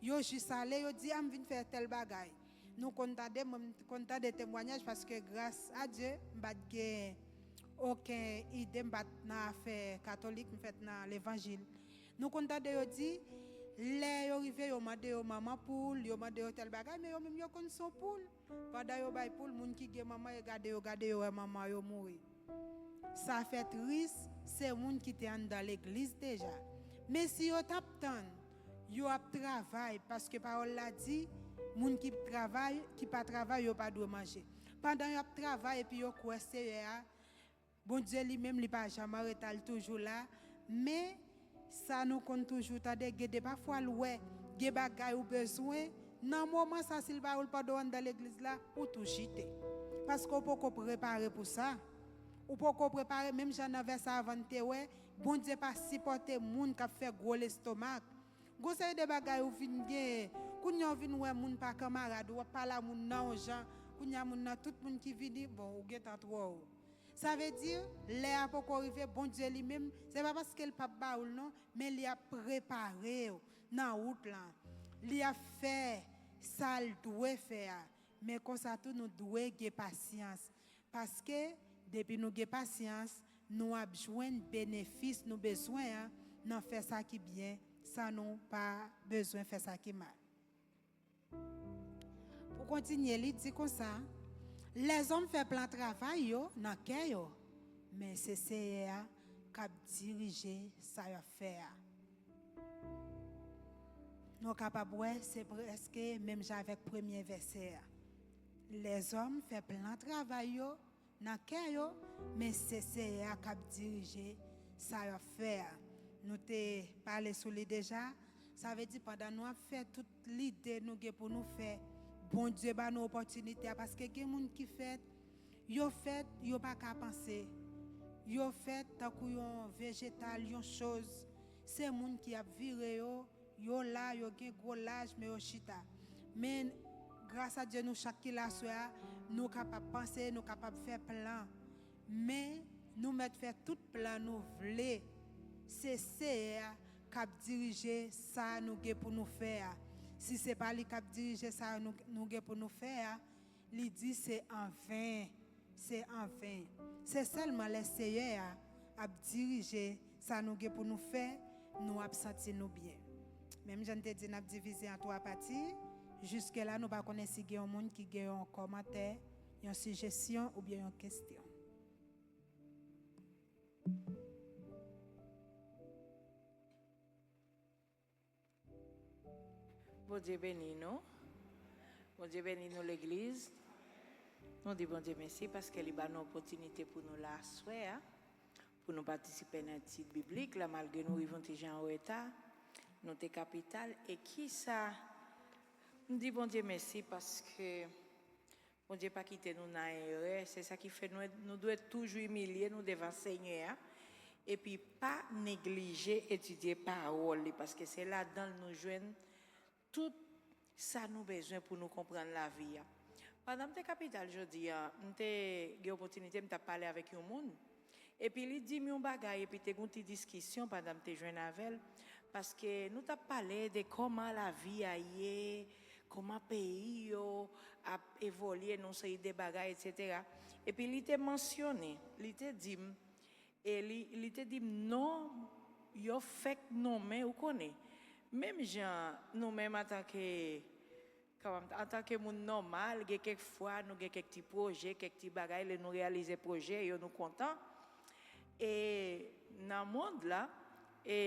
yo jis ale, yo di a m vin fè tèl bagay. Nou konn tande, mwen m konn tande temwanyaj paske gras a Dye, m pa t gen okenn ide, m pa t nan afè katolik, m fèt nan levanjil. Nou konn tande yo di, lè yo rive, yo mande yo manman poul, yo mande yo tèl bagay, men yo menm yo konn se yon poul. Pandan yo bay poul, moun ki gen manman, yo gade, yo gade, yo wè manman yo mouri. Sa fè tris, se moun ki te anndan legliz deja. Men si yo t ap tann, yo ap travay, paske pawòl la di, moun ki travay, ki pa travay, yo pa dwe manje. Pandan y ap travay epi yo kwè Seyè a, Bondye li menm, li pa janm an reta, l toujou la. Men, sa nou konn toujou tande, gen de pafwa l wè, gen bagay ou bezwen, nan moman sa, si l ba ou l pandan w anndan legliz la, ou tou chite. Paske w poko prepare pou sa. Ou poko prepare, menm jan nan vèsè avan n te wè, Bondye pa sipòte moun k ap fè gwo lestomak. Gon seri de bagay ou vin genyen, kounye a w vin wè moun pa kanmarad, w ap pale a moun nan yon jan, kounye a moun nan, tout moun ki vini, bon, ou gentan twò wo. Sa vle di, lè a poko rive, Bondye li menm, se pa paske l p ap ba ou l non, men li ap prepare w nan wout lan. Li ap fè sa l dwe fè a. Men konsa tou, nou dwe gen pasyans. Paske, depi nou gen pasyans, nou ap jwenn benefis nou bezwen an nan fè sa ki byen, san nou pa bezwen fè sa ki mal. Pou kontinye, li di konsa, lèzòm fè plan travay yo nan kè yo, men se Seyè a k ap dirije sa y ap fè a. Nou kapab wè, se prèske menm jan avèk premye vèsè a. Lèzòm fè plan travay yo nan kè yo, men se Seyè a k ap dirije sa y ap fè a. Nou te pale sou li deja. Sa vle di, pandan nou ap fè tout lide nou gen pou nou fè, Bondye ba nou opòtinite a, paske gen moun ki fèt, yo fèt, yo pa ka panse. Yo fèt tankou yon vejetal, yon choz. Se moun ki ap vire yo, yo la, yo gen gwo laj, men yo chita. Men, gras a Dye, nou chak ki la aswè a, nou kapab panse, nou kapab fè plan. Men, nou mèt fè tout plan nou vle. Se Seyè a k ap dirije sa nou gen pou nou fè a. Si se pa li k ap dirije sa nou, nou gen pou nou fè a, li di se anven. Se anven. Se sèlman lè Seyè a ap dirije sa nou gen pou nou fè, nou ap santi nou byen. Menm jan n te di n ap divize an twa pati, jiske la nou pa konnen si gen yon moun ki gen yon kòmantè, yon sijesyon oubyen yon kesyon. Bondye beni nou. Bondye beni nou, legliz. Nou di Bondye mèsi paske li ba nou opòtinite pou nou la aswè a, pou nou patisipe nan etid biblik la, malgre nou rive yon ti jan an reta. Nou te kapital. E kisa? M di Bondye mèsi paske Bondye pa kite nou nan erè. Se sa ki fè nou, nou dwe toujou imilye nou devan Senyè a, epi pa neglije etidye pawòl li, paske se ladan l nou jwenn tout sa nou bezwen pou nou konprann lavi a. Pandan m te kapital jodi a, m te gen opòtinite, m t ap pale avèk yon moun. Epi li di m yon bagay, epi te gen yon ti diskisyon pandan m te jwenn avè l, paske nou t ap pale de kòman lavi a ye, kòman peyi yo ap evolye nan yon seri de bagay, etsetera. Epi li te mansyone, li te di m, e li, li te di m non, yo fèk nonmen, ou konnen. Menm jan nou menm antanke Kòm, antanke moun nòmal, gen kèk fwa nou gen kèk ti pwojè, kèk ti bagay, lè nou reyalize pwojè yo, nou kontan. E nan mond la, e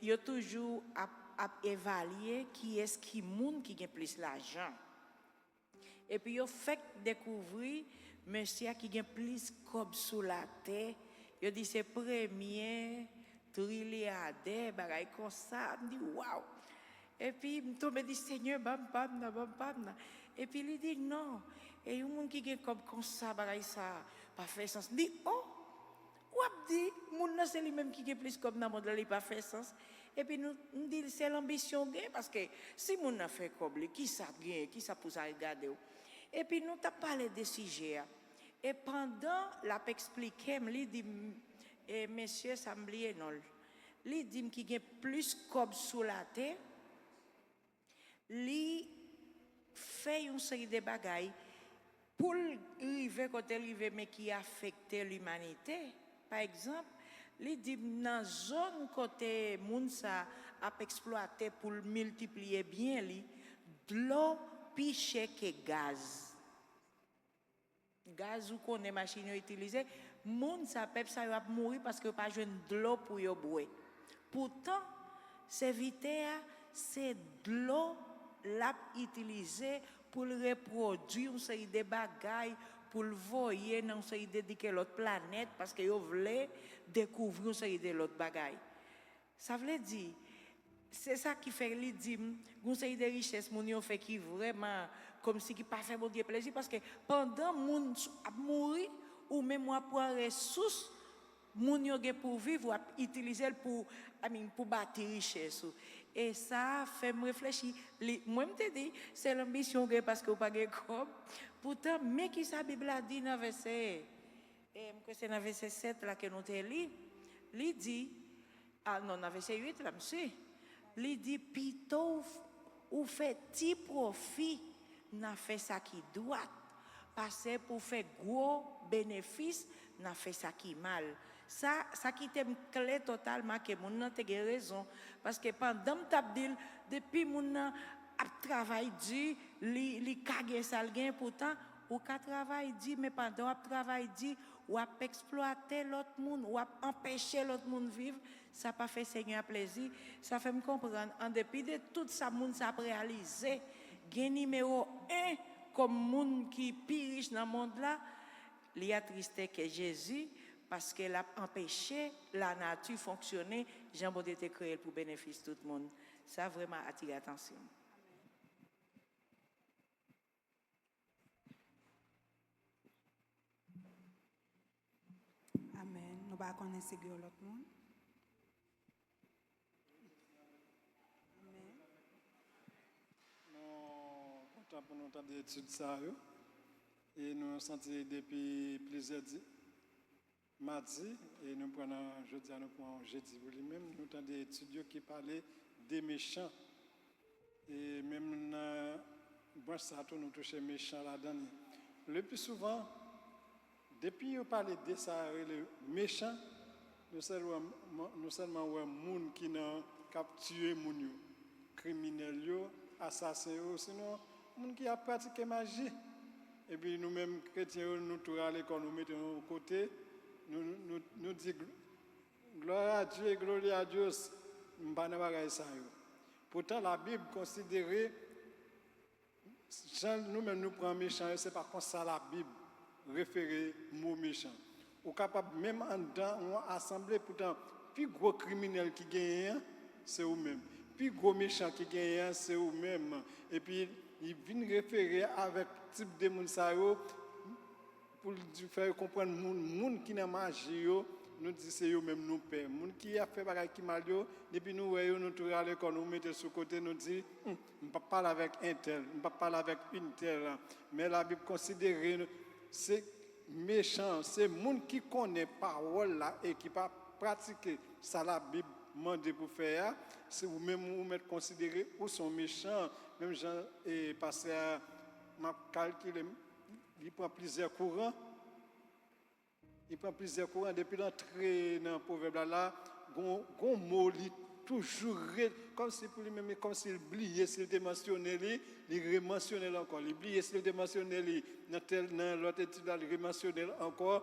yo toujou ap, ap evalye kiyès ki moun ki gen plis lajan. Epi yo fèk dekouvri mesye a ki gen plis kòb sou latè. Yo di se premye trilyadè, bagay konsa. M di, waw! Epi m tonbe di, Senyè, ban m pa m nan, ban m pa m nan. Epi li di, non, e yon moun ki gen kòb konsa, bagay sa pa fè sans. M di, o! W ap di, moun nan se li menm ki gen plis kòb nan mond lan, li pa fè sans. Epi nou, m di l, se lanbisyon w gen, paske si moun nan fè kòb li, kisa k genyen, kisa pou sa regade w? Epi nou t ap pale de sijè a. E pandan l ap eksplike m, li di m, e mesye sa m bliye non l. Li di m ki gen plis kòb sou latè, li fè yon seri de bagay pou l rive kote l rive, men ki afekte limanite. Pa egzanp, li di m nan zòn kote moun sa ap eksplwate pou l miltipliye byen li, dlo pi chè ke gaz. Gaz, ou konnen, machin yo itilize, moun sa, pèp sa yo ap mouri paske yo pa jwenn dlo pou yo bwè. Poutan, sèvitè a, se dlo l ap itilize pou l repwodui yon seri de bagay, pou l voye nan yon seri de di ke lòt planèt, paske yo vle dekouvri yon seri de lòt bagay. Sa vle di, se sa ki fè li di m, gon seri de richès moun yo fè ki vrèman kòmsi ki pa fè Bondye plezi, paske pandan moun s-, ap mouri, ou menm w ap pran resous moun yo gen pou viv, w ap itilize l pou, I mean, pou bati richès ou. E sa fè m reflechi. Li, mwen, m te di, se lanbisyon w gen paske w pa gen kòb. Poutan, men ki sa Bib la di nan vèsè, e m kwè se nan vèsè sèt la ke nou te li. Li di, a non, nan vèsè uit la, m si. Li di, pito w f-, ou fè ti pwofi nan fè sa ki dwat, pase pou fè gwo benefis nan fè sa ki mal. Sa, sa kite m klè totalman ke moun nan te gen rezon. Paske pandan m t ap di l, depi moun nan ap travay di, li, li ka gen sa l gen, poutan, ou ka travay di, men pandan w ap travay di, w ap eksplwate lòt moun, w ap anpeche lòt moun viv, sa pa fè Senyè a plezi. Sa fè m konprann, an depi de tout sa moun sa ap reyalize, gen nimewo en kòm moun ki pi rich nan mond la, li atriste kè Jezi, paske l ap anpeche lanati fonksyone jan Bondye te kreye l pou benefis tout moun. Sa vrèman atire atansyon m. Amèn. Nou pa konnen si gen yon lòt moun. Amèn. Nou kontan pou nou tande etid sa yo. E nou santi depi plizyè di-, madi, e nou pran nan jodi a, nou pran yon jedi pou li menm, nou tande etid yo ki pale de mechan. E menm nan branch sa tou, nou touche mechan ladan li. Le pli souvan, depi yo pale de sa yo rele mechan, Nou sèlman, nou sèlman wè moun ki nan, k ap tiye moun yo, kriminèl yo, asasen yo, sinon moun ki ap pratike maji. Epi nou menm kretyen yo, nou tou rale kò nou mete nou kote, nou, nou, nou di, "Gloire à Dieu, gloria a Dios," m pa nan bagay sa yo. Poutan Labib konsidere Jan nou menm nou pran mechan yo, se pa konsa Labib refere mo mechan. Ou kapab menm anndan yon asanble, poutan pi gwo kriminèl ki genyen an, se ou menm. Pi gwo mechan ki genyen an, se ou menm. Epi, li vin refere avèk tip de moun sa yo, pou l di, fè yo konprann moun, moun ki nan maji yo, nou di se yo menm nou pè. Moun ki ap fè bagay ki mal yo, depi nou wè yo, nou tou rale kò nou, mete sou kote, nou di, "Hmm, m p ap pale avèk entèl, m p ap pale avèk entèl." Men Labib konsidere se mechan, se moun ki konnen pawòl la e ki pa pratike sa Labib mande pou fè a, se ou menm ou mèt konsidere ou se yon mechan. Menm jan, e, pastè a, m ap kalkile, li pran plizyè kouran. Li pran plizyè kouran. Depi l antre nan pwovèb la, la, gon, gon mo li toujou re-, kòmsi pou li menm, kòmsi l bliye si l te mansyone li, li remansyone l ankò. Li bliye si l te mansyone li nan tèl, nan lòt etid la, li remansyone l ankò.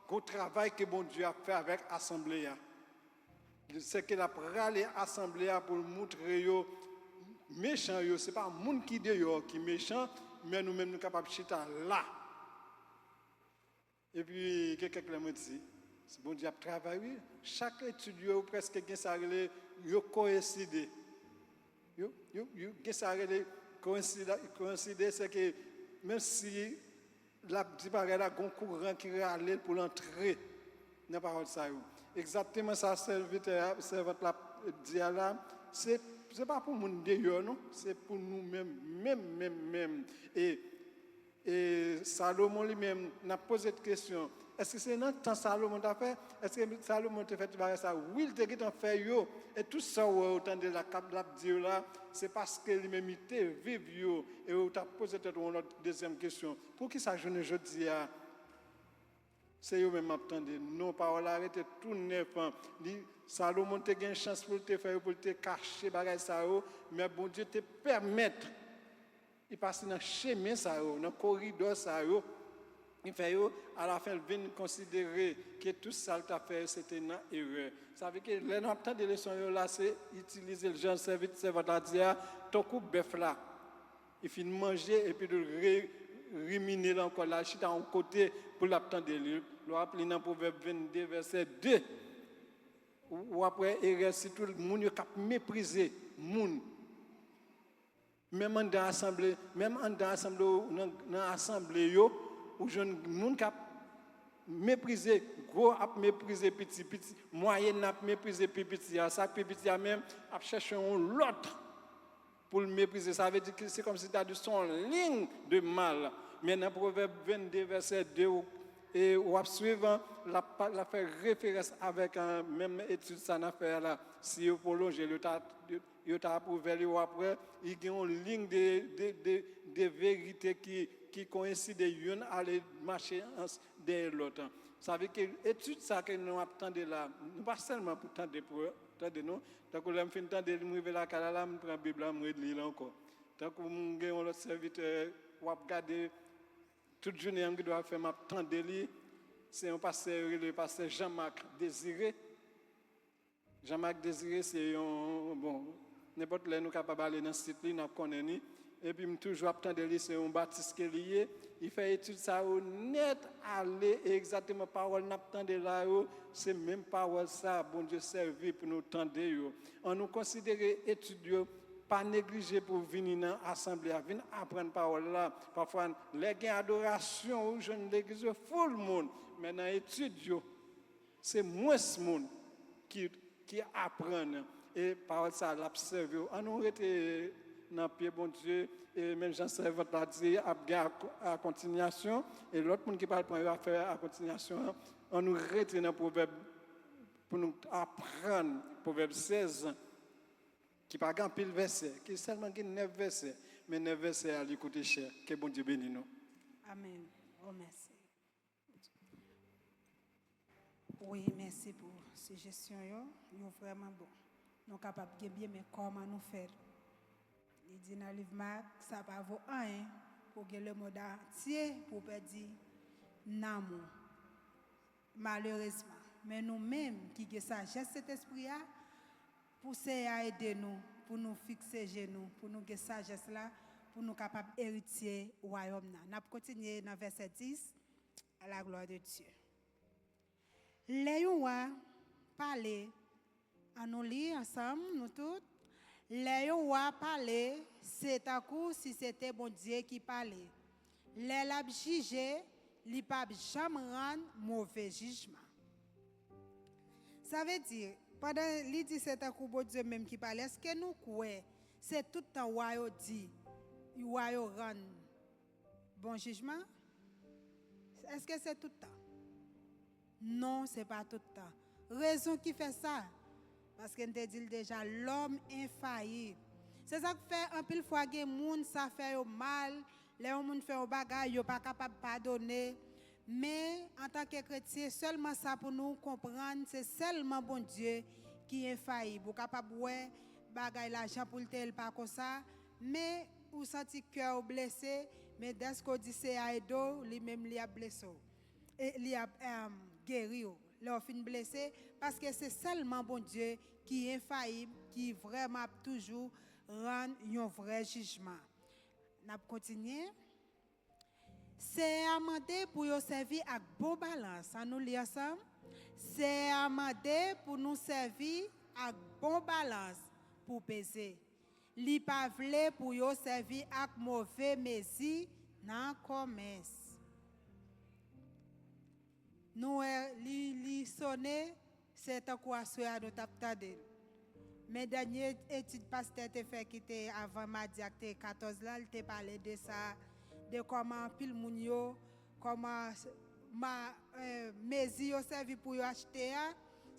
Gon travay ke Bondye ap fè avèk asanble a. Se ke l ap rale asanble a pou l moutre yo mechan yo. Se pa moun ki deyò ki mechan, men nou menm nou kapab chita la. Epi, gen kèk lè mwen di, si Bondye ap travay, wi. Chak etid yo, yo prèske gen sa rele, yo koyenside. Yo, yo, yo gen sa rele koyensida-, koyenside, se ke menm si l ap di bagay la, gon kouran ki rale l pou l antre nan pawòl sa yo. Egzakteman sa sèvitè a, sèvant la ap di a la, se, se pa pou moun deyò, non, se pou nou menm, menm, menm, menm. E, e Salomon li menm, n ap poze kesyon, èske se nan tan Salomon t ap fè? Èske Salomon te fè tout bagay sa? Wi, li te gentan fè yo. E tout sa w wè, ou tande la, k ap, l ap di yo la, se paske li menm li te viv yo. E ou t ap poze tèt ou yon lòt dezyèm kesyon. Poukisa jounen jodi a, se yo menm m ap tande? Non, pawòl la rete tou nèf. Li, Salomon te gen chans pou l te fè yo, pou l te kache bagay sa yo, men Bondye te pèmèt li pase nan chemen sa yo, nan koridò sa yo. Li fè yo, alafen, l vin konsidere ke tout sa l t ap fè yo, se te nan erè. Sa vle ke lè n ap tande leson yo la, se itilize l jan sèvit-, sèvant la di a, tankou bèf la. Li fin manje, epi l re-, rimine l ankò, l al chita yon kote pou l ap tande li. Lè w ap li nan Pwovèb vennde, vèsè de, w-, w ap wè erè sitou moun yo k ap meprize moun. Menm anndan asanble, menm anndan asanble, nan, nan asanble yo, ou jwenn moun k ap meprize gwo, ap meprize piti, piti, mwayèn nan ap meprize pi piti a, sa k pi piti a menm ap chèche yon lòt pou l meprize. Sa vle di ke se kòmsi ta di se yon liy de mal. Men nan Pwovèb vennde, vèsè de, ou, e w ap swiv, l ap pa-, l ap fè referans avèk, eh, menm etid sa n ap fè a la. Si yo pwolonje l, yo ta, yo, yo ta apwouve l, yo ap wè, li gen yon liy de, de, de, de verite ki, ki koyenside, youn ale mache ans-, dèyè lòt. Sa vle ke etid sa ke nou ap tande la, nou pa sèlman pou tande, pou tande, non. Tankou lè m fin tande li, m rive lakay la, la, m pran Bib la, m reli l ankò. Tankou m gen yon lòt sèvitè, w ap gade, tout jounen an, m gen dwa fè m ap tande li. Se yon pastè, yo rele pastè Jean Marc Désiré. Jean Marc Désiré, se yon, bon, nenpòt lè nou kapab ale nan sit li, n ap konnen li. Epi m toujou ap tande li, se yon batis ke li ye. Li fè etid sa yo nèt ale, e egzakteman pawòl n ap tande la yo, se menm pawòl sa Bondye sèvi pou nou tande yo. Ann nou konsidere etid yo, pa neglije pou w vini nan asanble a, vin aprann pawòl la. Pafwa, lè gen adorasyon, ou jwenn legliz yo full moun, men nan etid yo, se mwens moun ki, ki aprann. E pawòl sa a, l ap sèvi w. Ann nou rete nan pye Bondye, e menm jan sèvant la di, ap gen a, a kontinyasyon, e lòt moun ki pral pran yo ap fè a kontinyasyon an. Ann nou rete nan Pwovèb pou nou aprann, Pwovèb sèz, ki pa gen anpil vèsè, ki sèlman gen nèf vèsè, men nèf vèsè a, li koute chè. Ke Bondye beni nou. Amèn. Oh, mèsi. Wi, mèsi pou sijesyon yo. Yo vrèman bon. Nou kapab gen byen, men kòman nou fè l? Li di nan liv Mak, sa pa vo anyen pou w gen lemonn antye pou w pèdi nanm ou. Malerezman. Men nou menm ki gen sajès Sentespri a, pou Seyè a ede nou, pou nou fikse je nou, pou nou gen sajès la, pou nou kapab eritye wayòm nan. N ap kontinye nan vèsè dis, à la gloire de Dieu. Lè yon wa pale, ann nou li ansanm, nou tout. Lè yon wa pale, se tankou si se te Bondye ki pale. Lè l ap jije, li p ap janm rann move jijman. Sa vle di, pandan li di se tankou Bondye menm ki pale, èske nou kwè se tout tan wa yo di, wa yo rann bon jijman? Èske se tout tan? Non, se pa tout tan. Rezon ki fè sa? Paske n te di l deja, lòm enfayib. Se sa k fè anpil fwa gen moun, sa fè yo mal. Lè yon moun fè yon bagay, yo pa kapab padone. Men, antanke kretyen, sèlman sa pou nou konprann, se sèlman Bondye ki enfayib. Ou kapab wè bagay la jan pou l te ye, l pa konsa, men ou santi kè w blese, men dèske w di Seyè a ede w, li menm li ap blese w. E li ap, em, geri w. Lè w fin blese, paske se sèlman Bondye ki enfayib, ki vrèman ap toujou rann yon vrè jijman. N ap kontinye. Seyè a mande pou yo sèvi ak bon balans. Ann nou li ansanm. Seyè a mande pou nou sèvi ak bon balans pou peze. Li pa vle pou yo sèvi ak move mezi nan kòmès. Nou wè, li, li sone, se tankou aswè a nou t ap tande l. Men dènye etid pastè te fè ki te avan madi a, ki te katòz la, li te pale de sa, de kòman anpil moun yo, kòman s-, ma-, eh, mezi yo sèvi pou yo achte a,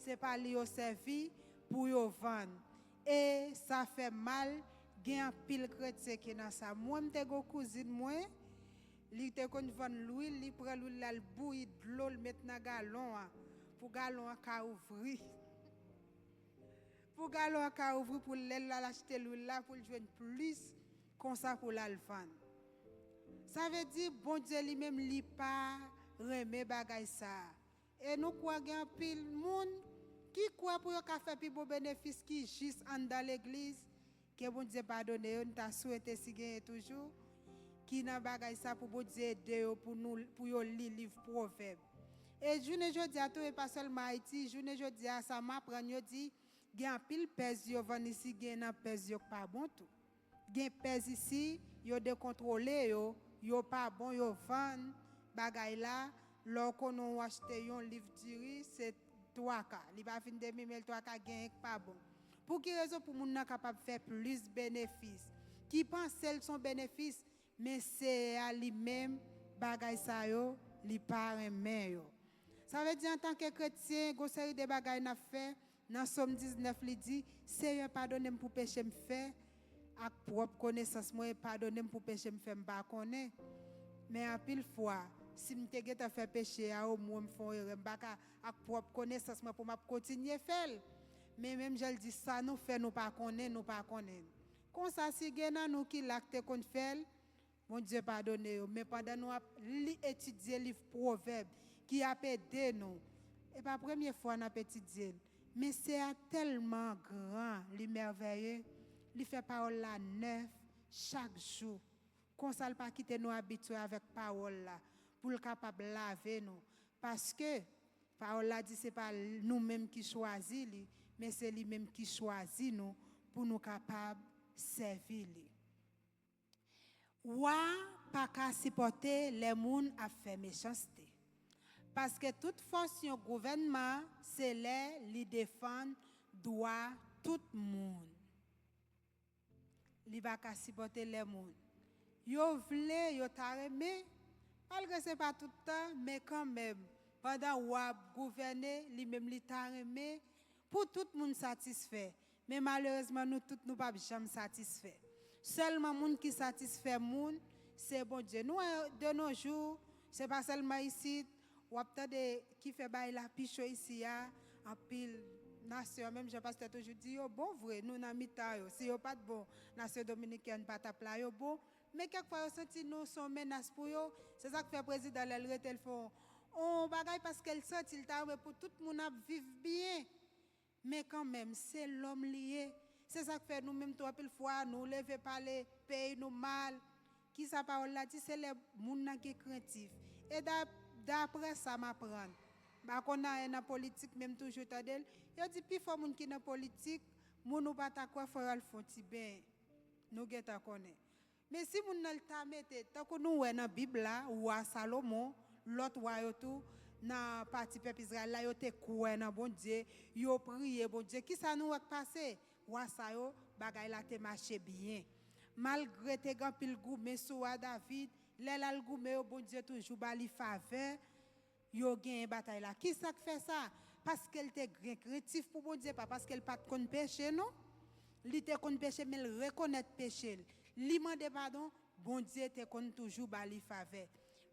se pa li yo sèvi pou yo vann. E sa fè mal, gen anpil kretyen ki nan sa. Mwen, m te gen yon kouzin mwen, li te konn vann lwil, li pran lwil la, l bouyi dlo, l met nan galon an, pou galon an ka ouvri. Pou galon an ka ouvri, pou lè l al achte lwil la, pou l jwenn plis, konsa pou l al vann. Sa vle di, Bondye li menm, li pa renmen bagay sa a. E nou kwè gen anpil moun ki kwè pou yo ka fè pi bon benefis ki jis anndan legliz, ke Bondye padone yo, n ta swete si genyen toujou, ki nan bagay sa pou Bondye ede yo pou nou, pou yo li liv Pwovèb. E jounen jodi a tou, e pa sèlman Ayiti, jounen jodi a, sa m aprann yo di, gen anpil pèz yo vann isi, gen nan pèz yo k pa bon tou. Gen pèz isi, yo dekontwole yo, yo pa bon, yo vann bagay la. Lè w konnen w achte yon liv diri, se twa ka. Li pa fin demi, men twa ka genyen k pa bon. Pou ki rezon? Pou moun nan kapab fè plis benefis. Ki panse l se yon benefis, men Seyè a li menm, bagay sa yo, li pa renmen yo. Sa vle di, antanke kretyen, gon seri de bagay n ap fè. Nan Sòm diznèf, li di, Seyè, padone m pou peche m fè ak pwòp konesans mwen, e padone m pou peche m fè m pa konnen. Men anpil fwa, si m te gentan fè peche a, omwen m fè yon erè, m pa ka ak pwòp konesans mwen pou m ap kontinye fè l. Men menm jan l di, sa nou fè, nou pa konnen, nou pa konnen. Konsa, si gen nan nou ki la k te konn fè l, Bondye padone yo. Men pandan nou ap li, etidye liv Pwovèb, ki ap ede nou, e pa premye fwa n ap etidye l. Men Seyè a tèlman gran, li mèvèye, li fè pawòl la nèf chak jou. Konsa, l pa kite nou abitye avèk pawòl la, pou l kapab lave nou. Paske, pawòl la di se pa nou menm ki chwazi li, men se li menm ki chwazi nou pou nou kapab sèvi li. Wa pa ka sipòte lè moun ap fè mechanste. Paske tout fòs yon gouvènman, se lè li defann dwa tout moun. Li pa ka sipòte lè moun. Yo vle, yo ta renmen, malgre se pa tout tan, men kanmenm, pandan wa ap gouvène, li menm li ta renmen pou tout moun satisfè. Men malerezman, nou tout, nou p ap janm satisfè. Sèlman moun ki satisfè moun, se Bondye. Nou wè, de nos jours, se pa sèlman isit, W ap tande ki fè bagay la pi cho isi a, anpil nasyon, menm jan pastè toujou di, yo bon vre, nou nan mitan yo. Si yo pa t bon, nasyon dominikèn pa t ap la, yo bon. Men kèk fwa yo santi nou se yon menas pou yo. Se sa k fè prezidan lè l rete, l fè yon, yon bagay paske l santi l ta renmen pou tout moun ap viv byen. Men kanmenm, se lòm li ye. Se sa k fè nou menm tou anpil fwa, nou leve pale peyi nou mal. Kisa pawòl la di? Se lè moun nan gen krentif. E da, daprè sa m aprann, m pa konn anyen nan politik, men m toujou tande l. Yo di pifò moun ki nan politik, moun ou pa ta kwè fò y al fè yon ti benyen. Nou gentan konnen. Men si moun nan l ta mete, tankou nou wè nan Bib la, wa Salomon, lòt wa yo tou, nan pati pèp Izrayèl la, yo te kwè nan Bondye, yo priye Bondye. Kisa nou wè k pase? Wa sa yo, bagay la te mache byen. Malgre te gen anpil goumen sou wa David, lè l al goumen yo, Bondye toujou ba li favè. Yo genyen batay la. Kisa k fè sa? Paske l te gen krentif pou Bondye, pa paske l pa t konn peche, non. Li te konn peche, men l rekonèt peche l. Li mande padon, Bondye te konn toujou ba li favè.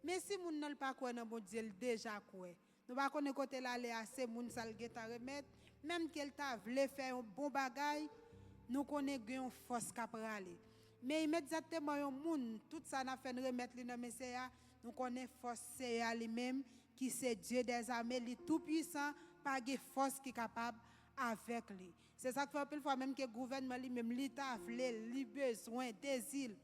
Men si moun nan l pa kwè nan Bondye, l deja kwè. Nou pa konnen kote l ale a, se moun sa l gentan remèt. Menm ke l ta vle fè yon bon bagay, nou konnen gen yon fòs k ap rale. Men imedyatman yon moun, tout sa n ap fè, n remèt li nan men Seyè a, nou konnen fòs Seyè a li menm, ki se Dye dèzame, li tou pwisan, pa gen fòs ki kapab avèk li. Se sa k fè anpil fwa, menm ke gouvènman li menm, li ta vle l, li bezwen, dezi l,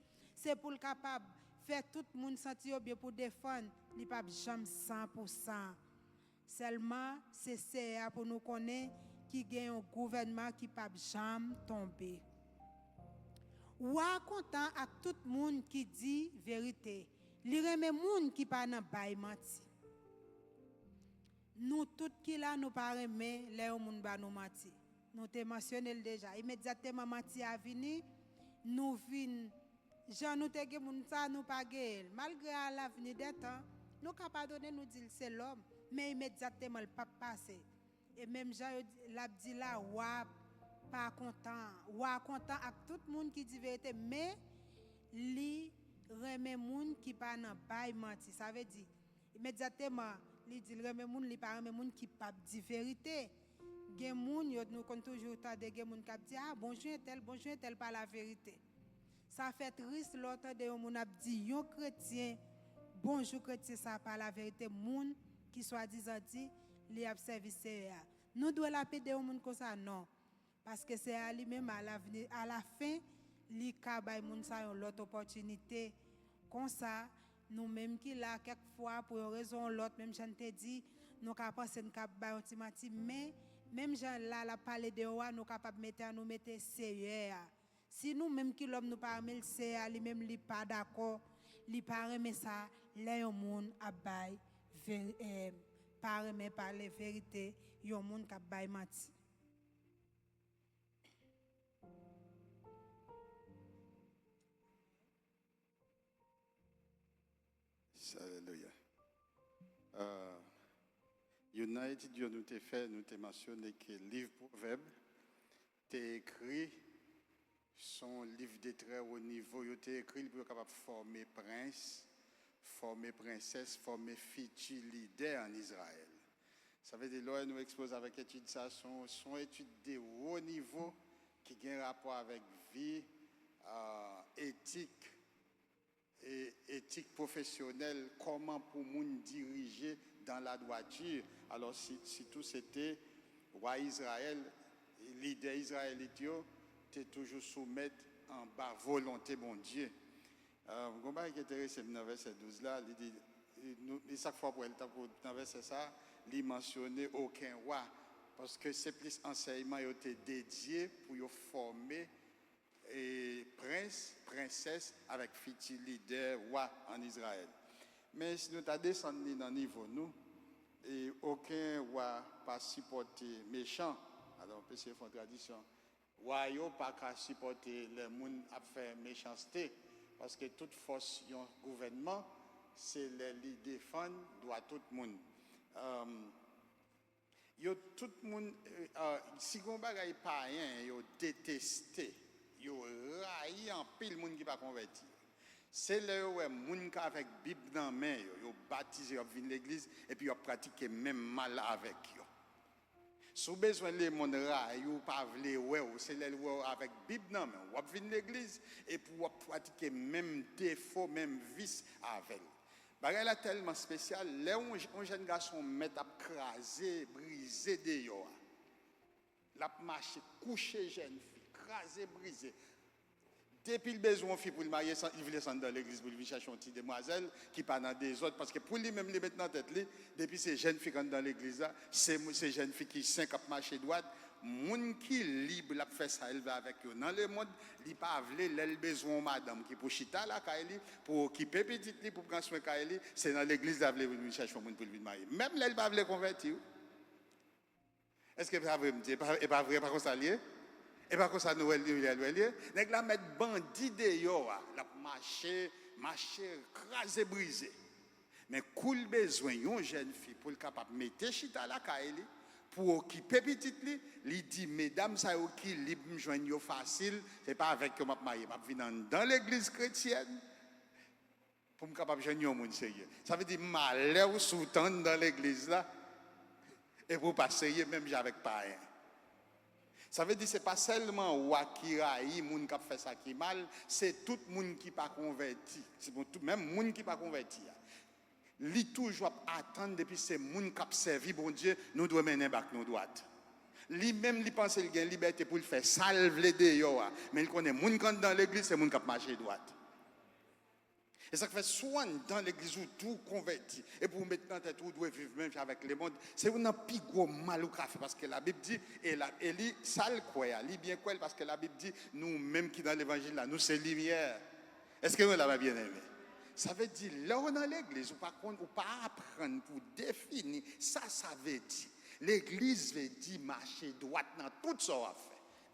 se pou l kapab fè tout moun santi yo byen pou defann, li p ap janm san pou san. Sèlman, se Seyè a pou nou konnen ki gen yon gouvènman ki p ap janm tonbe. Wa a kontan ak tout moun ki di verite. Li renmen moun ki pa nan bay manti. Nou tout ki la, nou pa renmen lè yon moun ba nou manti. Nou te mansyone l deja. Imedyatman manti a vini, nou vin, jan nou te gen moun sa, nou pa genyen l. Malgre à l'avenir des temps, nou ka padone, nou di l se lòm, men imedyatman l p ap pase. E menm jan yo di, l ap di la, wa pa kontan. Wa kontan ak tout moun ki di verite, men li renmen moun ki pa nan bay manti. Sa vle di, imedyatman, li di l renmen moun, li pa renmen moun ki p ap di verite. Gen moun, yo, nou konn toujou tande gen moun k ap di, ah, bonjou entèl, bonjou entèl pa laverite. Sa fè tris lè w tande yon moun ap di yon kretyen, bonjou kretyen sa pa laverite, moun ki swadizan di li ap sèvi Seyè a. Nou dwe lapide yon moun konsa? Non. Paske Seyè a li menm, alavni, alafen, li ka bay moun sa yon lòt opòtinite. Konsa, nou menm ki la, kèk fwa, pou yon rezon ou lòt, menm jan n te di, nou ka panse n ka bay yon ti manti, men, menm jan la, l ap pale de ou a, nou kapab mete an nou mete Seyè a. Si nou menm ki lòm nou pa renmen l, Seyè a li menm li pa dakò, li pa renmen sa, lè yon moun ap bay veri-, eh, pa renmen pale verite, yon moun k ap bay manti. Alelouya. Ah, youn nan etid yo nou te fè, nou te mansyone ke liv Pwovèb te ekri, se yon liv de trè wo nivo, yo te ekri l pou yo kapab fòme prens, fòme prensès, fòme fiti lidè ann Izrayèl. Sa vle di, lè nou ekspoze avèk etid sa, se yon, se yon etid de wo nivo ki gen rapò avèk vi, ah, etik, e etik pwofesyonèl, kòman pou moun dirije dans la droiture. Alò, si, sitou se te wa Izrayèl, lidè izrayelit yo te toujou soumèt anba volonte Bondye. Ah, gon bagay ki enterese m nan vèsè douz la, li di, nou, e sa k fè w wè l tankou nan vèsè sa, li mansyone okenn wa, paske se plis ansèyman yo te dedye pou yo fòme e prens, prensès avèk fiti lidè, wa ann Izrayèl. Men si nou ta desann li nan nivo nou, e okenn wa pa sipòte mechan. Alò, m ap eseye fè yon tradiksyon. Wa yo pa ka sipòte lè moun ap fè mechanste, paske tout fòs yon gouvènman, se lè li defann dwa tout moun. Èm, Yo tout moun, eh, ah, si gon bagay payen yo deteste, yo rayi anpil moun ki pa konvèti. Se lè yo wè moun k avèk Bib nan men yo, yo batize, yo ap vin legliz, epi yo ap pratike menm mal avèk yo. Si w bezwen lemonn rayi w, pa vle wè w, se lè l wè w avèk Bib nan men w, w ap vin legliz, epi w ap pratike menm defo, menm vis avè l. Bagay la tèlman espesyal, lè yon, yon jèn gason mèt ap kraze, brize deyò a, l ap mache, kouche jèn fi, kraze, brize. Depi l bezwen yon fi pou l marye, san- li vle sa anndan legliz pou l vin chèche yon ti demwazèl ki pa nan dezòd, paske pou li menm, li met nan tèt li, depi se jèn fi k anndan legliz la, se, se jèn fi ki sen, k ap mache dwat, moun ki lib, l ap fè sa l vle avèk yo nan lemonn, li pa vle, lè l bezwen yon madanm ki pou chita lakay li, pou okipe pitit li, pou pran swen kay li, se nan legliz l ap vle vin chèche yon moun pou l vin marye. Menm lè l pa vle konvèti, wi. Èske pa vre m di? E pa, e pa vre, e pa konsa l ye? E pa konsa nou wè l, nou wè l ye? Nèg la mèt bandi deyò a, l ap mache, mache, kraze brize. Men kou l bezwen yon jèn fi pou l kapab mete chita lakay li, pou okipe pitit li, li di medam sa yo ki lib, m jwenn yo fasil, se pa avèk yo m ap marye, m ap vin anndan legliz kretyèn pou m kapab jwenn yon moun serye. Sa vle di malè w si w t anndan legliz la, epi w pa serye menm jan avèk payen. Sa vle di se pa sèlman wa ki rayi moun k ap fè sa ki mal, se tout moun ki pa konvèti. Se pou tout, menm moun ki pa konvèti a. Li toujou ap atann depi se moun k ap sèvi Bondye, nou dwe mennen bak nou dwat. Li menm, li panse l gen libète pou l fè sa l vle deyò a, men l konnen moun k anndan legliz se moun k ap mache dwat. E sa k fè, si w anndan legliz, ou tou konvèti, epi w met nan tèt ou, ou dwe viv menm jan avèk lemonn, se youn nan pi gwo mal ou ka fè, paske Labib di, e, la, e li, sa l kwè a, li byen kwè l, paske Labib di, nou menm ki nan levanjil la, nou se limyè. Èske nou la, mè byeneme? Sa vle di, lè w nan legliz, ou pa konn, ou pa aprann pou w defini sa sa vle di. Legliz vle di mache dwat nan tout sa w ap fè,